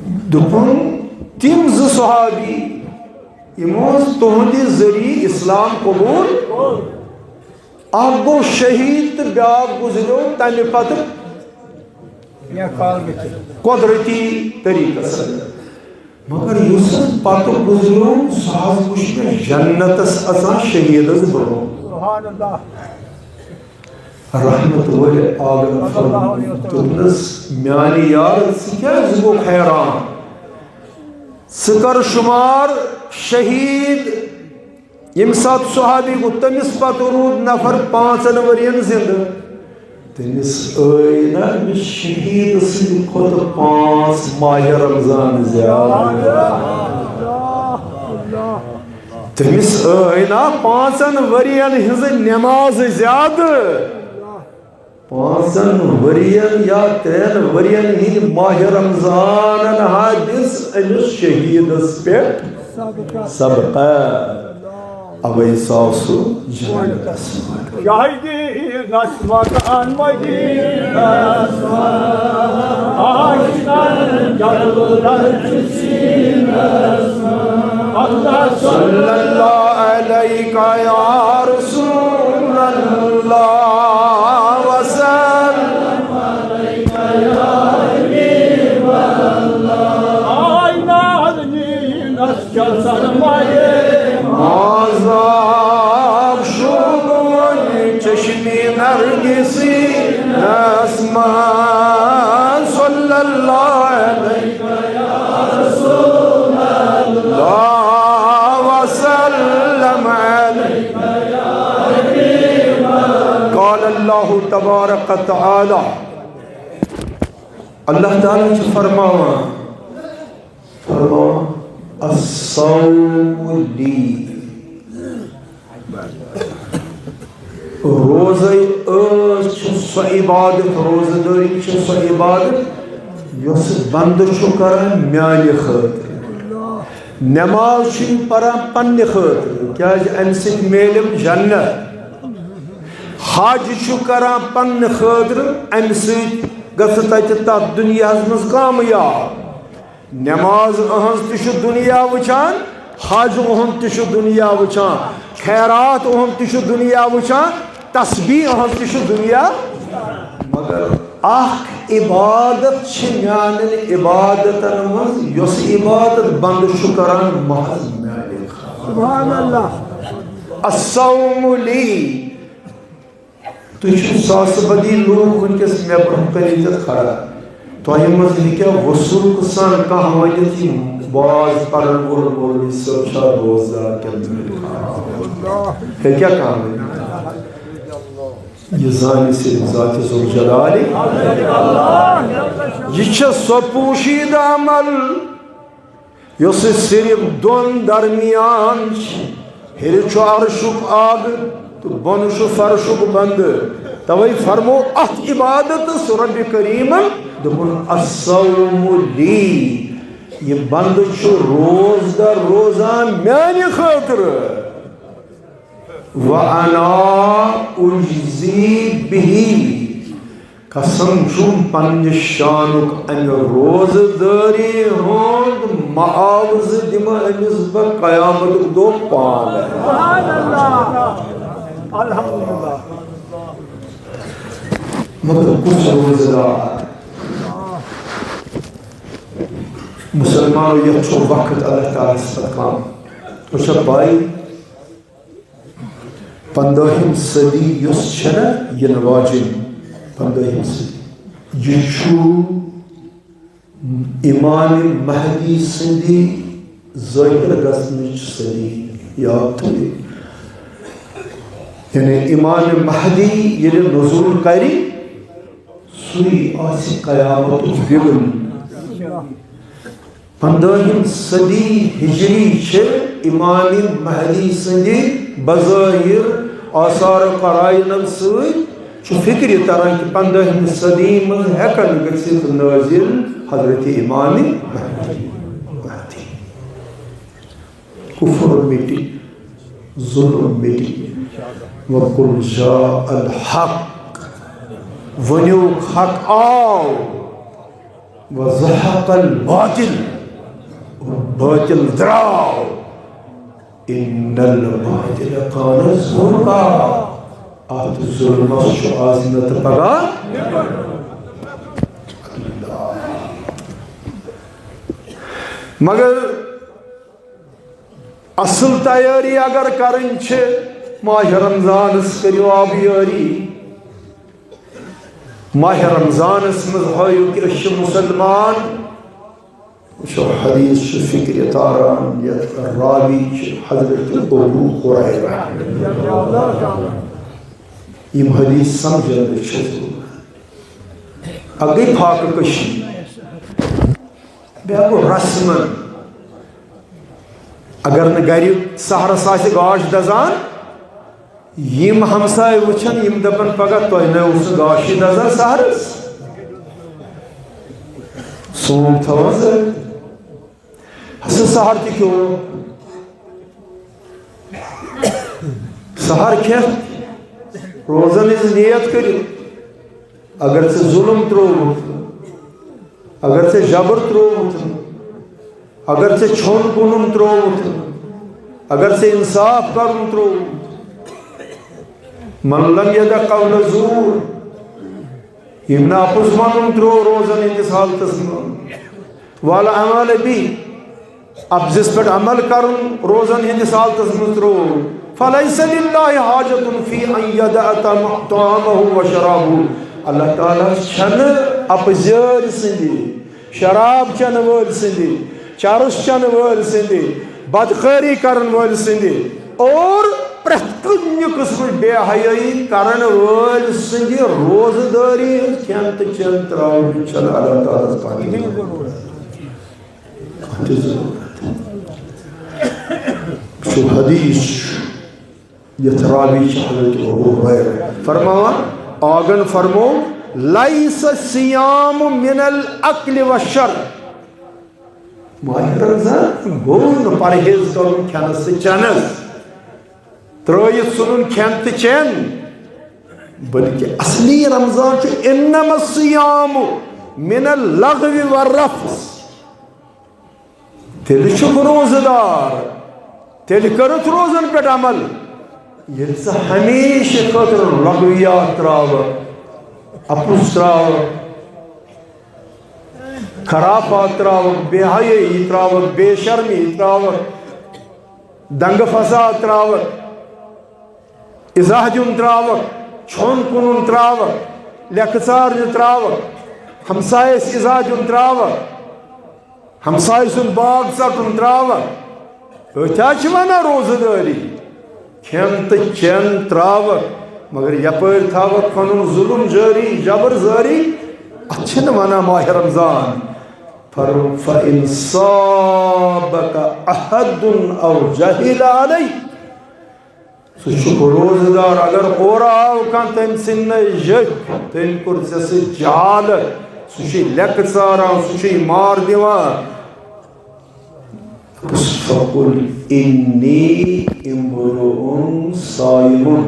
دوٚپُن، تِم زٕ صحابی، یِمو حظ تُہنٛدِ ذٔریعہٕ اسلام قبول، اکھ گوٚو شہید تہٕ بیٛاکھ گُزریو تمہِ پتہٕ قۄدرتی طریٖقس سۭتۍ۔ مگر یُس حظ پتہٕ گُزریو، سُہ حظ وُچھ مےٚ جنتس اژان شہیدس برونٛہہ۔ سبحان اللہ۔ رحمت وٲلۍ عالم فرموو، دوٚپنس، میانہِ یار، ژٕ کیازِ گوٚکھ حیران؟ ژٕ کر شمار، شہید ییٚمہِ ساتہٕ صحابی گوٚو، تٔمِس پتہٕ روٗد نفر پانٛژن ؤرین زِندٕ۔ تٔمِس ٲے نہ أمِس شہیٖد سٕنٛدِ کھۄتہٕ پانٛژھ ماہِ رمضان زیادٕ۔ تٔمِس ٲے نہ پانٛژن ؤرین ہٕنٛزٕ نٮ۪مازٕ زیادٕ۔ پانٛژن ؤرین یا ترٛٮ۪ن ؤرین ہٕنٛدۍ ماہِ رمضانن ہا دِژ أمِس شہیٖدس پٮ۪ٹھ صدقہ۔ اوے سُہ آو سُہ جنتس منٛز۔ شاہدی نسمت ان مدینس منٛز، آشکن جلوہ در سینس منٛز۔ اللہ صلی اللہ علیک یا رسول اللہ وسلم۔ آینہ نینس چل سرمایہ مازاب شوبون چشمی نرگسی نسمان صلی اللہ وسلم عليك. قال الله تبارك وتعالى، اللہ تعالیٰ چھُ فرماوان، فرماوان، الصوم لی۔ روزے ٲس چھِ سۄ عبادت، روزٕ دٲری چھِ سۄ عبادت یۄس بندٕ چھُ کران میانہِ خٲطرٕ۔ نماز چھُ یہِ پران پننہِ خٲطرٕ، کیازِ امہِ سۭتۍ میلم جنت۔ حج چھُ کران پننہِ خٲطرٕ، امہِ سۭتۍ گژھِ تتہِ تتھ دُنیاہس منٛز کامیاب۔ نماز اہنٛز تہِ چھُ دُنیا وٕچھان، حج اہنٛد تہِ چھُ دُنیا وٕچھان، خیرات اہنٛد تہِ چھُ دُنیا وٕچھان، تسبیح اہنٛز تہِ چھُ دُنیا۔ مگر اکھ عبادت چھِ میانٮ۪ن عبادتن منٛز، یۄس عبادت بندٕ چھُ کران محض میانہِ خٲطرٕ۔ سبحان اللہ۔ الصوم لی۔ تُہۍ چھِو ساسہٕ بٔدی لوٗکھ وٕنکیٚس مےٚ برونٛہہ کَنہِ ییٚتٮ۪تھ کھڑا۔ تۄہہِ منٛز ہیٚکیٛاہ وثوق سان کانٛہہ ؤنِتھ، یہِ واز پَرَن وول مولوی صٲب چھا روزدار کِنہٕ نہٕ؟ ہیٚکیٛاہ کانٛہہ ؤنِتھ؟ یہِ زانہِ صرف ذاتِ ذوالجلالِ۔ یہِ چھےٚ سۄ پوشیٖدٕ عمل یۄس صرف دۄن درمیان چھِ، ہیٚرِ چھُ عرشُک آگہٕ تہٕ بۄنہٕ چھُ فرشُک بندٕ۔ توے فرمو اتھ عبادتس رب کریمن دوٚپُن، "الصوم لی"، یہِ بندٕ چھُ روزدار روزان میانہِ خٲطرٕ۔ "وانا اجزی بہ"، قسم چھُم پننہِ شانُک، امہِ روزٕ دٲری ہُنٛد معاوضہٕ دِمہٕ أمِس بہٕ قیامتُک دۄہ پانہٕ۔ سبحان اللہ۔ الحمدللہ۔ مگر کُس روزٕ دار؟ مسلمانو، یتھ چھُ وقت اللہ تعالیٰ ہس پتہٕ کم۔ تۄہہِ چھا پاے؟ پندٲہِم صدی یۄس چھےٚ نا یِنہٕ واجِنۍ، پندٲہِم صدی، یہِ چھُ امام مہدی سٕنٛدِ ظٲہِر گژھنٕچ صدی۔ یاد تھٲیِو، یعنی امام مہدی ییٚلہِ نزول کرِ، سُے آسہِ قیامتُک بِگُن۔ پندٲہِم صدی ہجری چھِ امام مہدی سٕنٛدِ بظٲہِر آثار قرائنن سۭتۍ چھُ فکرِ تران کہِ پندٲہِمہِ صدی منٛز ہٮ۪کن گٔژھِتھ نٲزِل حضرت امام مہدی۔ کفر مٹہِ، ظلم مٹہِ، وقل جاء الحق، ؤنِو حق آو، وزهق الباطل، باطل درٛاو، ان الباطل کان زهوقا، اتھ ظلمس چھُ از نتہٕ پگاہ۔ مگر اصل تیٲری اگر کرٕنۍ چھِ، ماہِ رمضانس کٔرِو آبیٲری۔ ماہِ رمضانس منٛز ہٲیِو کہِ أسۍ چھِ مسلمان۔ وٕچھو، حدیث چھُ فکرِ تاران، یتھ راوی چھِ حضرت ابو ہریرہ۔ یِم حدیث سمجھن چھِ ضروٗرت۔ اکھ گٔے فاقہٕ کشی، بیٛاکھ گوٚو رسمن۔ اگر نہٕ گرِ سحرس آسہِ گاش دزان، یِم ہمساے وٕچھن، یِم دپن پگاہ، "تۄہہِ نَے اوس نہٕ گاشٕے دزان سحرس؟" سونٛگ تھاوان زٲلِتھ۔ ہسا سحر تہِ کھیوٚو۔ سحر کھٮ۪تھ روزن ہٕنٛز نیت کٔرِتھ، اگر ژےٚ ظلم ترٛووُتھ، اگر ژےٚ جبر ترٛووُتھ، اگر ژےٚ ژھیوٚن کٕنُن ترٛووُتھ، اگر ژےٚ انصاف کرُن ترٛووُتھ، من لم یدع قول الزور، ییٚمۍ نہٕ اپُز ونُن ترٛوو روزن ہٕنٛدِس حالتس منٛز، والعمل بہ، اپزس پٮ۪ٹھ عمل کرُن روزن ہٕنٛدِس حالتس منٛز ترٛوو، فلیس للہ حاجۃ فی ان یدع طعام-، طعامہ و شرابہ۔ اللہ تعالیٰ ہس چھنہٕ اپزٲرۍ سٕنٛدِ شراب چٮ۪نہٕ وٲلۍ سٕنٛدِ، چرس چٮ۪نہٕ وٲلۍ سٕنٛدِ، بدکٲری کرن وٲلۍ سٕنٛدِ، اور پرٛٮ۪تھ کُنہِ قٕسمٕچ بے حیٲیی کرن وٲلۍ سٕنٛدِ روزٕ دٲری ہٕنٛز کھٮ۪ن تہٕ چٮ۪ن ترٛاوٕنۍ چھَنہٕ اللہ تعالیٰ ہَس پنٕنۍ ضروٗرت۔ کانٛہہ تہِ ضروٗرت۔ وٕچھِو، حدیث چھُ، یَتھ راوی چھِ حضرت ابو ہریرہ فرماوان، آگن فرمو، "لیس الصیام من الاکل والشرب۔" ماہِ رمضان گوٚو نہٕ پرہیز کرُن کھٮ۪نس تہٕ چٮ۪نس، ترٲوِتھ ژھُنُن کھٮ۪ن تہٕ چٮ۪ن، بلکہِ اصلی رمضان چھُ "انما الصیام من اللغو والرفث۔" تیٚلہِ چھُکھ روزٕ دار، تیٚلہِ کٔرٕتھ روزن پٮ۪ٹھ عمل، ییٚلہِ ژٕ ہمیشہٕ خٲطرٕ لغویات ترٛاوَکھ، اَپُز ترٛاوَکھ، خرافات ترٛاوَکھ، بے حیٲیی ترٛاوَکھ، بے شرمی ترٛاوَکھ، دنگہٕ فساد ترٛاوَکھ، اِزاہ دیُن ترٛاوَکھ، ژھیوٚن کٕنُن ترٛاوَکھ، لیٚکھٕ ژارنہِ ترٛاوَکھ، ہمسایَس اِزاہ دیُن ترٛاوَکھ، ہمسایہِ سُنٛد باغ ژَٹُن ترٛاوَکھ۔ أتھۍ حظ چھِ وَنان روزٕ دٲری۔ کھٮ۪ن تہٕ چٮ۪ن ترٛاوَکھ، مگر یَپٲرۍ تھاوَکھ پَنُن ظُلُم جٲری، جبر جٲری۔ اَتھ چھِنہٕ وَنان ماہِ رمضان۔ فر-، فَإِنْ صَابَكَ أَحَدٌ أَوْ جَهِلَ عَلَيْكَ۔ ژٕ چھُکھ روزٕ دار، اگر اورٕ آو کانٛہہ، تٔمۍ ژھٕنۍ نَے ییٚتھۍ، تٔمۍ کوٚر ژےٚ سۭتۍ جہالت، سُہ چھُے لیٚکہٕ ژاران، سُہ چھُے مار دِوان۔ فَقُلْ إِنِّي امْرُؤٌ صَائِمٌ۔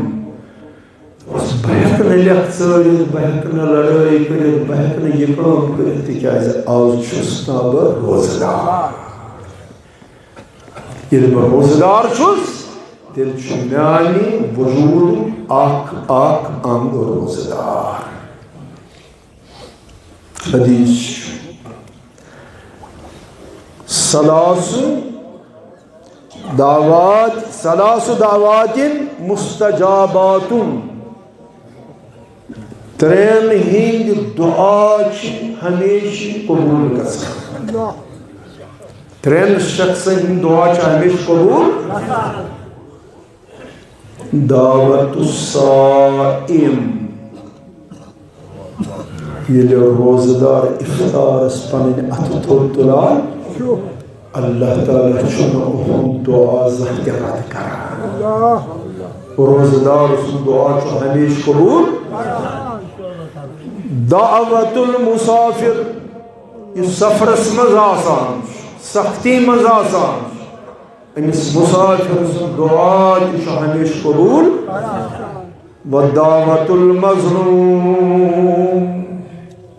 بہٕ ہٮ۪کہٕ نہٕ لیٚکہٕ ژٲرِتھ، بہٕ ہٮ۪کہٕ نہٕ لڑٲے کٔرِتھ، بہٕ ہٮ۪کہٕ نہٕ یہِ کٲم کٔرِتھ، تِکیٛازِ آز چھُس نا بہٕ روزٕ دار۔ ییٚلہِ بہٕ روزٕ دار چھُس، تیٚلہِ چھُ میانہِ وجوٗدُک اکھ اکھ انگ روزٕ دار۔ حدیث چھُ، "ثلاث دعوات، ثلاث دعوات مستجابات۔" ترٛٮ۪ن ہٕنٛدۍ دُعا چھِ ہمیشہِ قبوٗل گژھان۔ ترٛٮ۪ن شخصن ہٕنٛدۍ دُعا چھِ ہمیشہِ قبوٗل۔ دعوت الصائم، ییٚلہِ روزٕ دار افطارس پنٕنۍ اتھٕ تھوٚد تُلان، اللہ تعالیٰ چھُنہٕ اُہُنٛد دُعا زانٛہہ تہِ رد کران۔ روزٕ دار سُنٛد دُعا چھُ ہمیشہِ قبوٗل۔ دعوت المسافر، یُس سفرس منٛز آسان چھُ، سختی منٛز آسان چھُ، أمِس مسافر سُنٛد دُعا تہِ چھُ ہمیشہِ قبوٗل۔ ودعوت المظلوم۔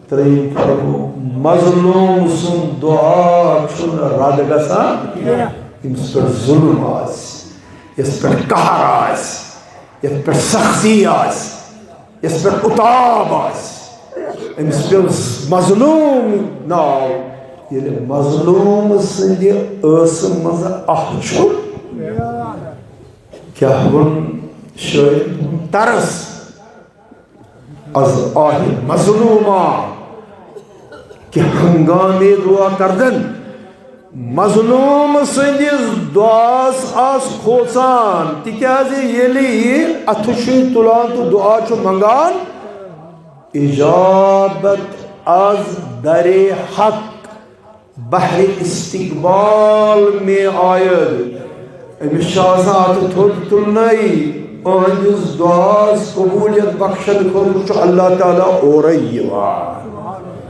ترٛیٚیِم فرمو، مظلوم سُنٛد دُعا چھُنہٕ رد گژھان، ییٚمِس پٮ۪ٹھ ظُلُم آسہِ، یَس پٮ۪ٹھ قہر آسہِ، یَتھ پٮ۪ٹھ سختی آسہِ، یَس پٮ۪ٹھ عتاب آسہِ، أمِس پیوٚو مظلوم ناو۔ ییٚلہِ مظلوم سٕنٛدِ ٲسہٕ منٛز اَکھ چھُ، کیٛاہ ووٚن شٲعرن؟ ترس از آہِ مظلوما کہ ہنگامِ دعا کردن۔ مظلوم سٕنٛدِس دُعاہَس آس کھوژان، تِکیٛازِ ییٚلہِ یہِ اَتھٕ چھُے تُلان تہٕ دُعا چھُ منٛگان، اجابت از درِ حق بحرِ استقبال میں آید۔ أمِس چھُ آسان اَتھٕ تھوٚد تُلنَے، أہنٛدِس دُعاہَس قبوٗلیت بخشن خٲطرٕ چھُ اللہ تعالیٰ اورَے یِوان۔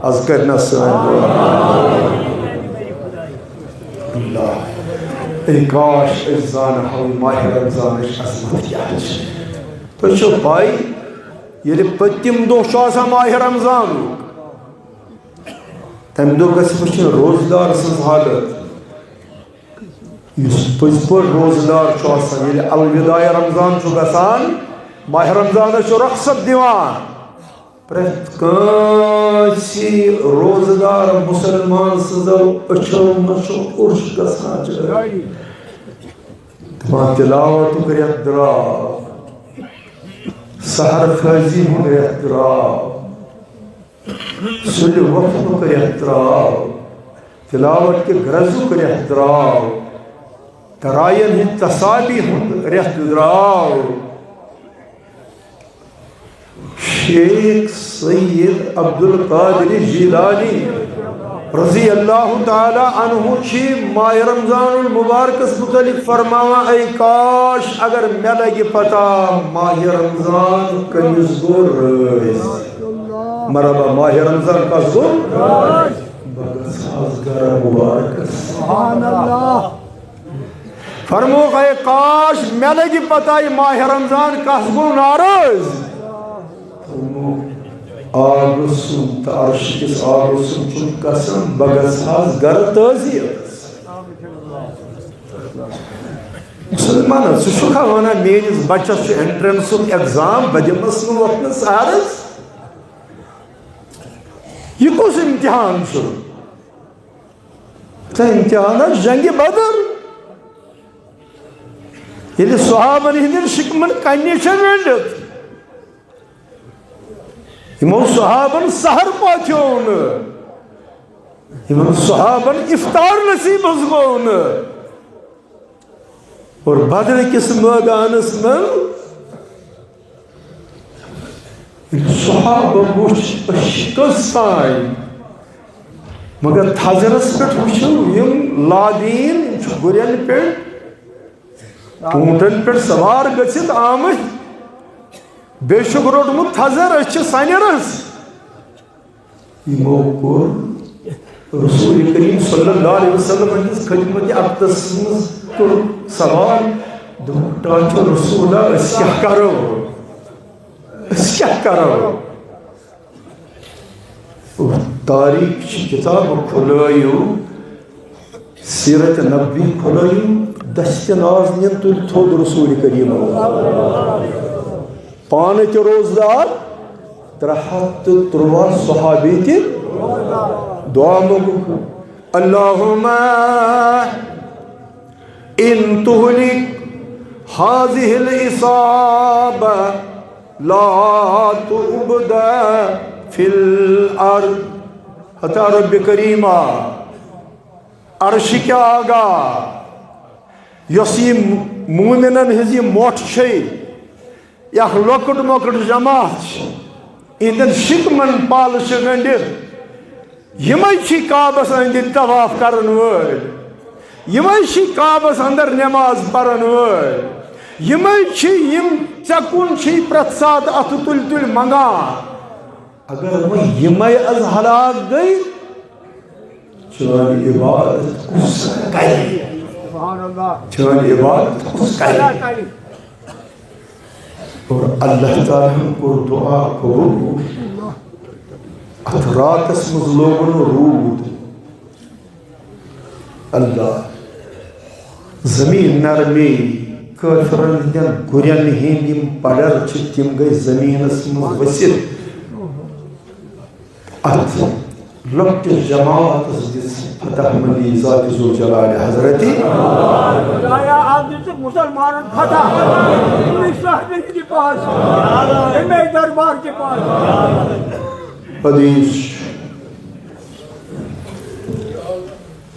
از کَرِ نا سٲنۍ دُعا۔ اللہ، اے کاش أسۍ زانہو ماہِ رمضانٕچ عظمت کیٛاہ چھِ۔ تۄہہِ چھو پَے، ییٚلہِ پٔتِم دۄہ چھُ آسان ماہِ رمضانُک، تَمہِ دۄہ گژھِ وٕچھِنۍ روزدار سٕنٛز حالت۔ یُس پٔزۍ پٲٹھۍ روزدار چھُ آسان، ییٚلہِ الوداع رمضان چھُ گژھان، ماہِ رمضانَس چھُ رۄخصت دِوان۔ پرٛٮ۪تھ کٲنٛسہِ روزدار مُسلمان سٕنٛزو أچھو منٛز چھُ اوٚش گژھان جٲری۔ دَپان، تِلاوتُک رٮ۪تھ درٛاو، سحر خٲزی ہُنٛد رٮ۪تھ درٛاو۔ سُلہِ وۄتھنُک رٮ۪تھ درٛاو، تلاوت کہِ گرٛزُک رٮ۪تھ درٛاو، تراین ہٕنٛدِ تسابیح ہُنٛد رٮ۪تھ درٛاو۔ شیخ سید عبدالقادر جیلانی رضی اللہ تعالیٰ عنہ چھِ ماہِ رمضان المبارکس متعلق فرماوان، اے کاش اگر مےٚ لگہِ پتہ ماہِ رمضان کٔمِس گوٚو رٲضۍ۔ مرحبا، ماہِ رمضان کس گوٚو؟ بہٕ گژھٕ ہا گرٕ مبارکس۔ سبحان اللہ۔ فرمووُکھ، اے کاش مےٚ لگہِ پتہ یہِ ماہِ رمضان کس گوٚو ناراض۔ فرمووُکھ، آگہٕ سُنٛد تہٕ عرشہِ کِس آگہٕ سُنٛد چھُم قسم، بہٕ گژھٕ ہا گرٕ تعزیتس۔ مسلمان، ژٕ چھُکھا ونان میٲنِس بچس چھُ انٹرنسُک ایگزام، بہٕ دِمس نہٕ وۄتھنس عرض؟ یہِ کُس امتحان چھُ؟ تہٕ امتحان حظ جنگِ بدر، ییٚلہِ صحابن ہٕنٛدٮ۪ن شِکمن کنہِ چھےٚ ونڈِتھ، یِمو صحابن سحر پاتھیو نہٕ، یِمن صحابن افطار نصیبس گوٚو نہٕ۔ اور بدر کِس مٲدانس منٛز صحابہ وُچھ أسۍ چھِ کٔژ تام، مگر تھزرس پٮ۪ٹھ وٕچھِو یِم لادین، یِم چھِ گُرٮ۪ن پٮ۪ٹھ، اوٗنٹن پٮ۪ٹھ سوار گٔژھِتھ آمٕتۍ، بیٚیہِ چھُکھ روٚٹمُت تھزر، أسۍ چھِ سنیرس۔ یِمو کوٚر رسول کریم صلی اللہ علیہ وسلم ہٕنٛدِس خدمت اقدس منٛز کوٚر سوال، دوٚپُکھ، "ٹاٹھو رسولا، أسۍ کیٛاہ کرو؟ أسۍ کیٛاہ کرو؟" تاریخ چھِ کتاب کھُلٲیِو، سیرت نبوی کھُلٲیِو، دستِ ناز نِن تُلۍ تھوٚد رسول کریم۔ پانہٕ تہِ روزدار، ترٛےٚ ہتھ تہٕ تُرٛواہ صحابی تہِ۔ دعا منٛگو، اللہم ان تہلک هذه العصابة لا تعبد في الأرض۔ ہتا رب کریمہ، عرشِ کہِ آگا، یۄس یہِ مومنن ہٕنٛز یہِ مۄٹھ چھے، یہِ اکھ لۄکٕٹ مۄکٕٹ جماعت چھِ، یِہنٛدٮ۪ن شِکمن پالہٕ چھِ گٔنڈِتھ۔ یِمے چھِ کعبس أنٛدۍ أنٛدۍ طواف کرن وٲلۍ، یِمے چھِ کعبس اندر نماز پرن وٲلۍ، یِمے چھِ یِم ژےٚ کُن چھِ پرٛٮ۪تھ ساتہٕ اتھٕ تُلۍ تُلۍ منگان۔ اگر وۄنۍ یِمے از ہلاک گٔے، چٲنۍ عبادت کُس کرِ؟ سبحان اللہ۔ چٲنۍ عبادت کُس کرِ؟ اللہ کرِ۔ اور اللہ تعالیٰ ہن کوٚر دعا قبول۔ اتھ راتس منٛز لوگُن روٗد۔ اللہ، زمین نرمی، کٲفرن ہٕنٛدٮ۪ن گُرٮ۪ن ہٕنٛدۍ یِم پڈر چھِ، تِم گٔے زمینس منٛز ؤسِتھ۔ اتھ لۄکٹِس جماعتس دِژ فتح مندی ذات ذوالجلال حضرت۔ خدایا، اتھ دِژ مسلمانن فتح، امہِ صاحبِ ہٕنٛدِ پاس، امہِ دربار کہِ پاس۔ حدیث،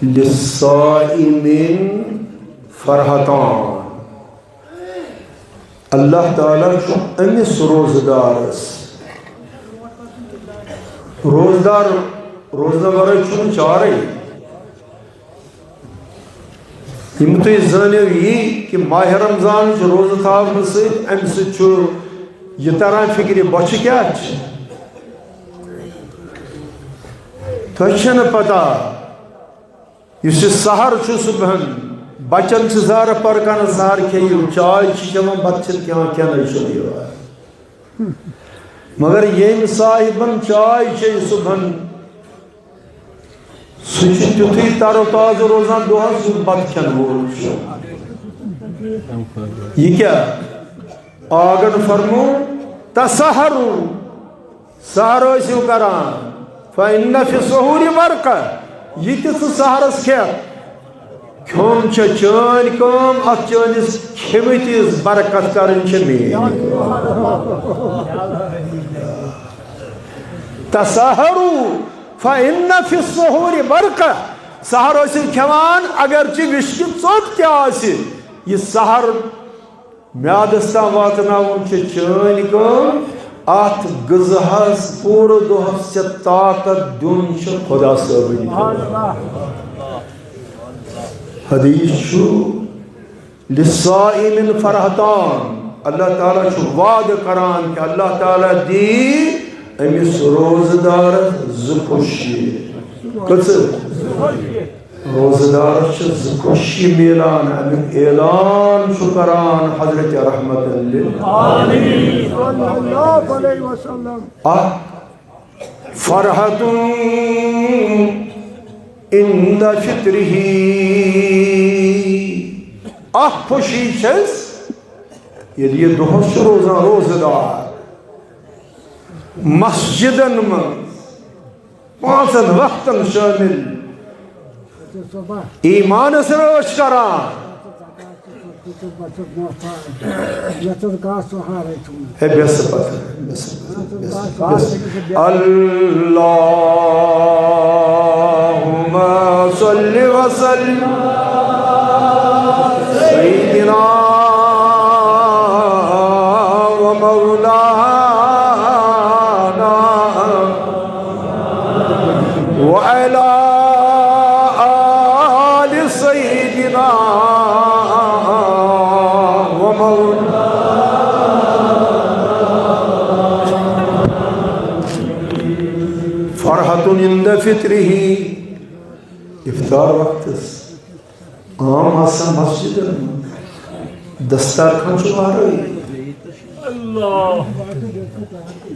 للصائم فرحتان۔ اللہ تعالیٰ چھُ أمِس روزدارس، روزدار، روزنہٕ ورٲے چھُنہٕ چارے۔ یِم تُہۍ زٲنِو یی کہِ ماہِ رمضانٕچ روزٕ تھاونہٕ سۭتۍ، اَمہِ سۭتۍ چھُ یہِ تران فِکرِ، بۄچھِ کیٛاہ چھِ؟ تۄہہِ چھَنہٕ پتہ۔ یُس یہِ سحر چھُ صُبحن، بچن چھِ زارٕ پرکان، سحر کھیٚیِو، چاے چھِ چٮ۪وان، بتہٕ چھِنہٕ کھٮ۪وان، کھٮ۪نَے چھُنہٕ یِوان۔ مگر ییٚمۍ صاحبن چاے چیٚیہِ صُبحن، سُہ چھُ تیُتھُے تر و تازٕ روزان دۄہس، یُتھ بتہٕ کھٮ۪ن وول چھُ۔ یہِ کیٛاہ؟ آگن فرموو، تسحروا۔ سحر ٲسِو کران۔ فإن في السحور بركة۔ یہِ تہِ ژٕ سحرس کھٮ۪تھ۔ کھیوٚن چھےٚ چٲنۍ کٲم، اتھ چٲنِس کھیٚمٕتِس برکت کرٕنۍ چھےٚ میٲنۍ۔ تسحروا فإن في السحور برکہ۔ سحر ٲسِو کھٮ۪وان، اگرچہِ وِشکہِ ژوٚپ تہِ آسہِ، یہِ سحر میادس تام واتناوُن چھِ چٲنۍ کٲم۔ اتھ غذاہس پوٗرٕ دۄہس ژےٚ طاقت دیُن چھُ خدا صٲبٕنۍ کٲم۔ حدیث چھُ، للصائم فرحتان، اللہ تعالیٰ چھُ وعدٕ کران کہِ اللہ تعالیٰ دی أمِس روزٕ دارس زٕ خوشی۔ کٔژٕ؟ روزٕ دارس چھِ زٕ خوشی میلان، امیُک اعلان چھُ کران حضرت رحمت للعالمین۔ صلی اللہ علیہ وسلم۔ اکھ فرحة عند فطره۔ اکھ خوشی چھس، ییٚلہِ یہِ دۄہس چھُ روزان روزٕ دار، مسجدن منٛز پانٛژن وقتن شٲمِل، ایمانس رٲچھ کران۔ ہے، بیٚہہ سا پتہٕ، بیٚہہ سا پتہٕ، بیٚہہ سا، بیٚہہ سا۔ اللهم صل وسلم سيدنا ومولانا وعلى آل سيدنا ومولانا۔ فرحة عند فطره، افطار وقتس عام آسان مسجدن منٛز، دستارخان چھُ وارٲیی۔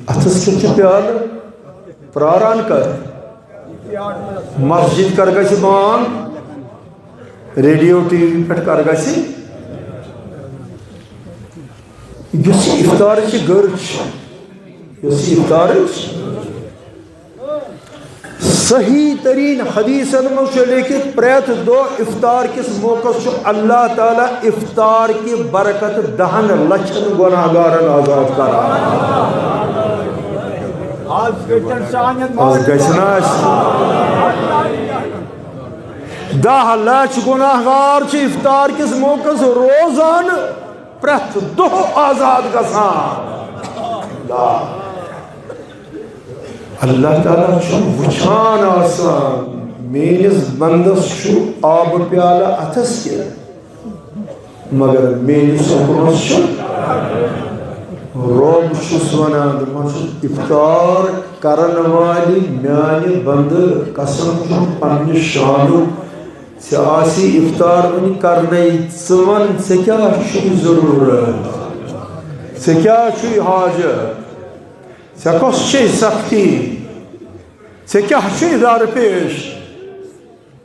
اتھس کیُتھ چھُ پیالہٕ، پراران کر؟ مسجد کر گژھِ بنٛد؟ ریڈیو، ٹی وی پٮ۪ٹھ کر گژھِ؟ یُس یہِ افطارٕچ گٔر چھِ، یُس یہِ افطارٕچ، صحیح ترین حدیثن منٛز چھُ لیکھِتھ، پرٛٮ۪تھ دۄہ افطار کِس موقعس چھُ اللہ تعالیٰ افطار کہِ برکت دہن لچھن گۄناہ گارن آزاد کران۔ آز گژھن سانٮ۪ن آز گژھِ نا اَسہِ؟ دَہ لَچھ گۄناہ گار چھِ افطار کِس موقعس روزان پرٛٮ۪تھ دۄہ آزاد گژھان۔ اللہ تعالیٰ چھُ وٕچھان آسان، میٲنِس بندس چھُ آبہٕ پیالہٕ اَتھس کٮ۪تھ، مگر میٲنِس حُکمس چھُ۔ رۄب چھُس ونان، دپان چھُس، افطار کرن والہِ میانہِ بندٕ، قسم چھُم پننہِ شانُک، ژےٚ آسی افطار وُنہِ کرنے، ژٕ ون، ژےٚ کیٛاہ چھُے ضروٗرت؟ ژےٚ کیٛاہ چھُے حاجت؟ ژےٚ کۄس چھے سختی؟ ژےٚ کیٛاہ چھُے درپیش؟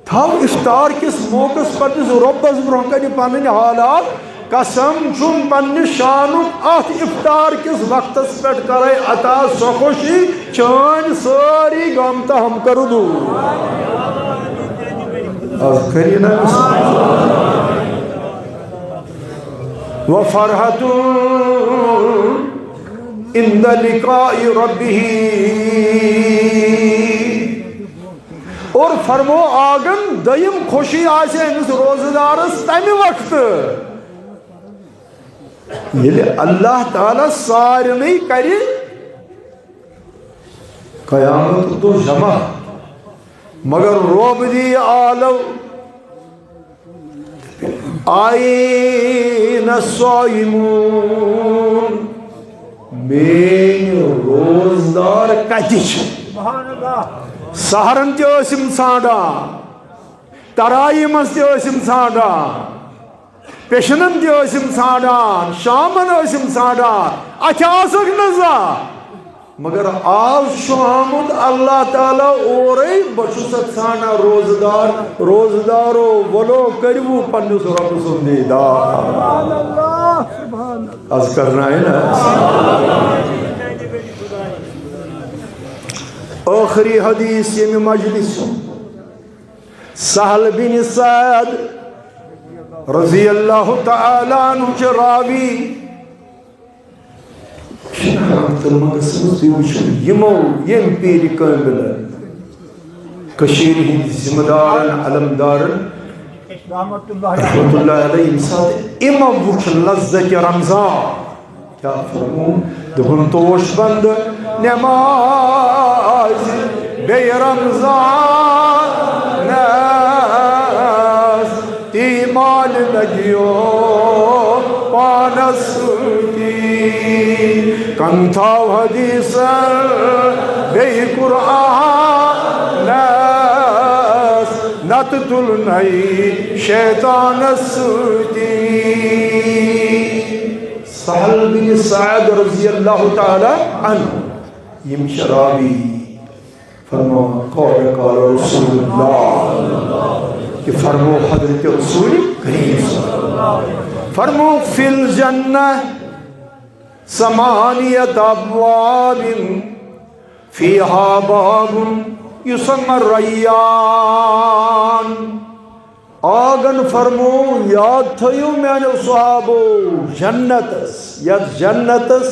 تھاو افطار کِس موقعس پننِس رۄبس برونٛہہ کنہِ پنٕنۍ حالات۔ قسم چھُم پننہِ شانُک، اتھ افطار کِس وقتس پٮ۪ٹھ کرے عطا سۄ خوشی، چٲنۍ سٲری غم تہٕ ہم کرٕ دوٗر۔ از کٔرِو نا أسۍ۔ وفرحة عند لقاء ربه۔ اور فرمو آگن دوٚیِم خوشی آسہِ أمِس روزٕ دارس تمہِ وقتہٕ، ییٚلہِ اللہ تعالیٰ سارنٕے کرِ قیامت دۄہ جمع، مگر رۄب دی عالم، أين الصائمون؟ میٲنۍ روزدار کتہِ چھِ؟ سحرن تہِ ٲسِم ژھانڈان، تراوی منٛز تہِ ٲسِم ژھانڈان، پیشنن تہِ ٲسِم ژھانڈان، شامن ٲسِم ژھانڈان، اتہِ آسکھ نہٕ زانٛہہ۔ مگر آز چھُ آمُت اللہ تعالیٰ اورے، بہٕ چھُس ژھانڈان روزدار، روزدارو، ولو کٔرِو پننِس رۄبہٕ سُنٛد دیدار۔ سبحان اللہ، سبحان اللہ۔ از کرنایہِ نا؟ ٲخری حدیث ییٚمہِ مجلس ہُنٛد۔ سہل بن سعد رضی اللہ تعالیٰ عنہ چھُ راوی۔ تہٕ منٛگس منٛز تُہۍ وٕچھِو، یِمو، ییٚمۍ پیٖرِ کٲمِلن، کٔشیٖرِ ہٕنٛدۍ ذمہٕ دارن، علمدارن، رحمت اللہ رحمت اللہ علیہ، ییٚمہِ ساتہٕ یِمو وُچھ لذت رمضان، کیٛاہ فرموو؟ دوٚپُن، توش بنٛد نٮ۪مازِ بیٚیہِ رمضانس، تی مالہِ لگیو پانس سۭتی۔ کم تھاو حدیثن بیٚیہِ قرآنس، نتہٕ تُلنَے شیطانس سۭتی۔ سہل بن سعد رضی اللہ تعالی عنہ، یِم چھِ راوی۔ فرماوان، قال قال رسول اللہ، کہ فرموو حضرت رسول کریم صلی اللہ علیہ وسلم۔ فرموو، فی الجنہ ثمانیۃ ابواب، فیہا باب یسمی الریان۔ آگن فرموو، یاد تھٲیِو میانیو صحابو، جنتس، یتھ جنتس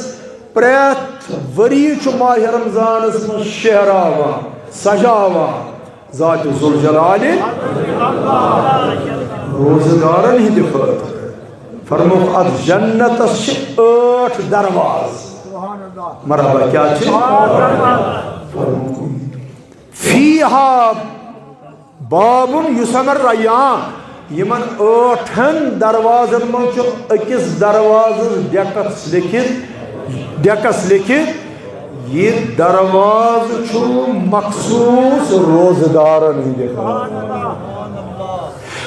پرٛٮ۪تھ ؤری چھُ ماہِ رمضانس منٛز شہراوان، سجاوان ذات ذوالجلال روزٕ دارن ہٕنٛدِ خٲطرٕ۔ فرمووُکھ، اتھ جنتس چھِ ٲٹھ دروازٕ۔ مرحبا، کیٛاہ چھِ؟ فرمووُکھ، فیہا بابن یسمی الریان، یِمن ٲٹھن دروازن منٛز چھُ أکِس دروازس ڈیکس لیکھِتھ، ڈیکس لیکھِتھ، یہِ دروازٕ چھُ مخصوص روزٕ دارن ہٕنٛدِ خٲطرٕ۔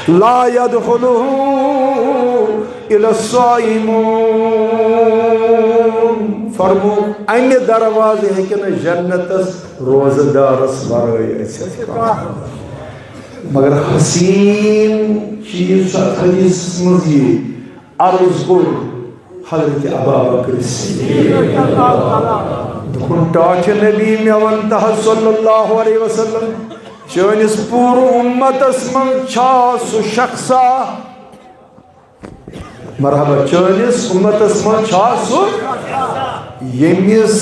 لا یدخلہ الا الصائمون۔ فرموو، امہِ دروازٕ ہیٚکہِ نہٕ جنتس روزٕ دارس ورٲے ٲسِتھ کانٛہہ۔ مگر حسین چیز چھُ اتھ حدیثس منٛز یہِ، عرض کوٚر حضرت ابا بکر صدیق۔ دوٚپُن، ٹاٹھہِ نبی، مےٚ وَن تہٕ حظ صلی اللہ علیہ وسلم، چٲنِس پوٗرٕ اُمتس منٛز چھا سُہ شخصا؟ مرحبا، چٲنِس اُمتس منٛز چھا سُہ، ییٚمِس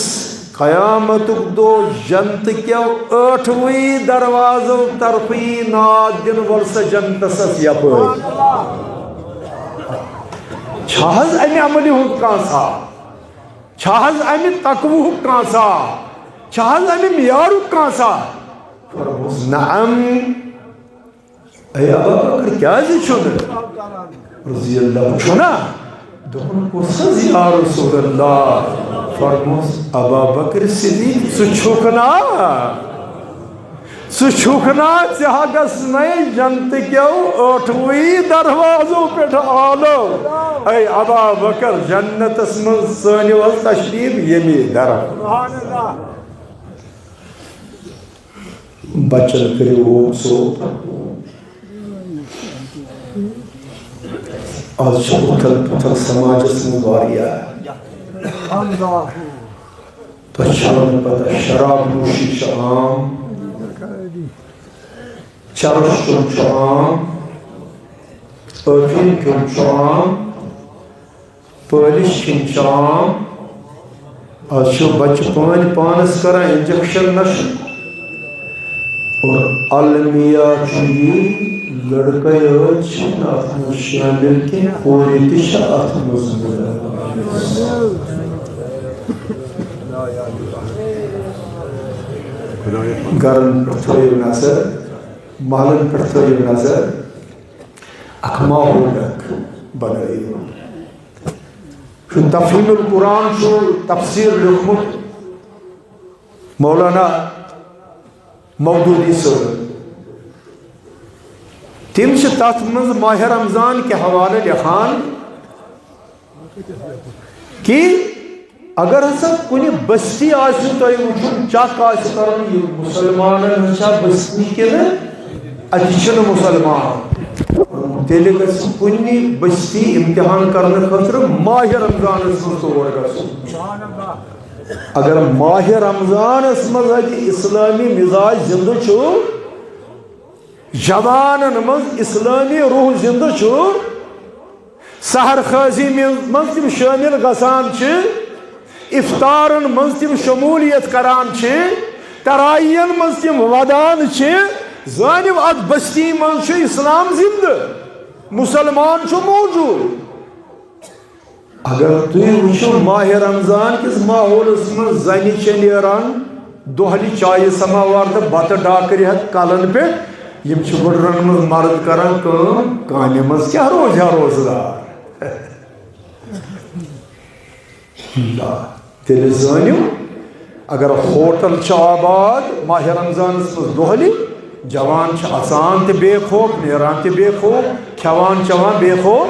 قیامتُک دۄہ جنتہٕ کیو ٲٹھوٕے دروازو طرفہٕ یی ناد دِنہٕ وول سا جنتس یپٲرۍ؟ چھا حظ امہِ عملہِ ہُنٛد کانٛہہ سا؟ چھا حظ امہِ تقوہُک کانٛہہ سا؟ چھا حظ امہِ معیارُک کانٛہہ سا؟ فرموس، نعم۔ اے ابا بکر، کیازِ چھُنہٕ؟ رضی اللہ، چھُنہ؟ دوٚپُن، کُس حظ یا رسول اللہ؟ فرموس، ابا بکر صدیق، ژٕ چھُکھ نا؟ ژٕ چھُکھ نا؟ ژےٚ ہا گژھنَے جنتہٕ کیو ٲٹھوٕے دروازو پٮ۪ٹھ آلو۔ اے ابا بکر، جنتس منٛز ژٲنِو حظ تشریف ییٚمی درٕ۔ بچن کٔرِو ووک سوپ۔ آز چھِ اُتھل پُتھل سماجس منٛز واریاہ۔ تۄہہِ چھَو نہٕ پتہ، شراب نوشی چھِ عام، چرس چوٚن چھُ عام، ٲفیٖن کھیوٚن چھُ عام، پٲلِش کھیٚنۍ چھِ عام۔ آز چھِ بچہٕ پٲنۍ پانس کران انجیکشن نشہٕ۔ اور المیہ چھُ یی، لڑکے یٲتۍ چھِنہٕ اتھ منٛز شٲمِل کینٛہہ، کورِ تہِ چھِ اتھ منٛز مُلوث۔ گرن پٮ۪ٹھ تھٲیِو نظر، محلن پٮ۪ٹھ تھٲیِو نظر، اکھ ماحول اکھ بنٲیِو۔ چھُ تفہیم القرآن چھُ تفسیر لیوٚکھمُت مولانا مودودی صٲبن۔ تِم چھِ تتھ منٛز ماہ رمضان کہِ حوالہٕ لیکھان کہِ اگر ہسا کُنہِ بستی آسہِ تۄہہِ وٕچھُن، چیک آسہِ کرُن، یہِ مُسلمانن ہٕنٛز چھا بستی کِنہٕ اَتہِ چھِنہٕ مُسلمان، تیٚلہِ گژھِ کُنہِ بستی امتحان کرنہٕ خٲطرٕ ماہِ رمضانس منٛز تور گژھُن۔ اگر ماہِ رمضانس منٛز اتہِ اسلٲمی مزاج زندٕ چھُ، جوانن منٛز اسلٲمی روح زندٕ چھُ، سحر خٲزی منٛز، منٛز تِم شٲمِل گژھان چھِ، افطارن منٛز تِم شمولیت کران چھِ، تراویحن منٛز تِم ودان چھِ، زٲنِو، اتھ بستی منٛز چھُ اسلام زندٕ، مسلمان چھُ موجود۔ اگر تُہۍ وٕچھِو، ماہِ رمضان کِس ماحولس منٛز زنہِ چھےٚ نیران دۄہلہِ چایہِ سماوار تہٕ بتہٕ ڈاکرِ ہٮ۪تھ کلن پٮ۪ٹھ، یِم چھِ وٕڈرن منٛز مرد کران کٲم، کامہِ منٛز کیٛاہ روزِ ہا روزدار؟ نہ۔ تیٚلہِ زٲنِو، اگر ہوٹل چھِ آباد ماہِ رمضانس منٛز دۄہلہِ، جوان چھِ اژان تہِ بے خوف، نیران تہِ بے خوف، کھٮ۪وان چٮ۪وان بے خوف،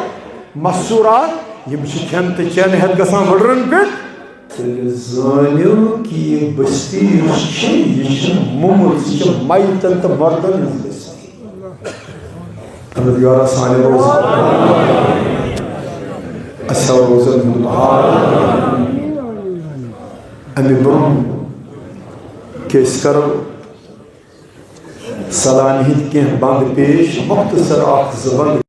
مستوٗرات، یِم چھِ کھٮ۪ن تہٕ چٮ۪ن ہٮ۪تھ گژھان وٕڈرن پٮ۪ٹھ، تیٚلہِ زٲنِو کہِ یہِ بستی یُس چھِ، یہِ چھِ مومٕژ، یہِ چھِ میتن تہٕ مردن ہٕنٛز بستی۔ پروردگارا، سانہِ روزن، اَسہِ ہاو روزن ہُنٛد بہار۔ اَمہِ برٛونٛہہ کہِ أسۍ کرو سلامہِ ہٕنٛدۍ کینٛہہ بند پیش، مختصر اکھ زٕ بند۔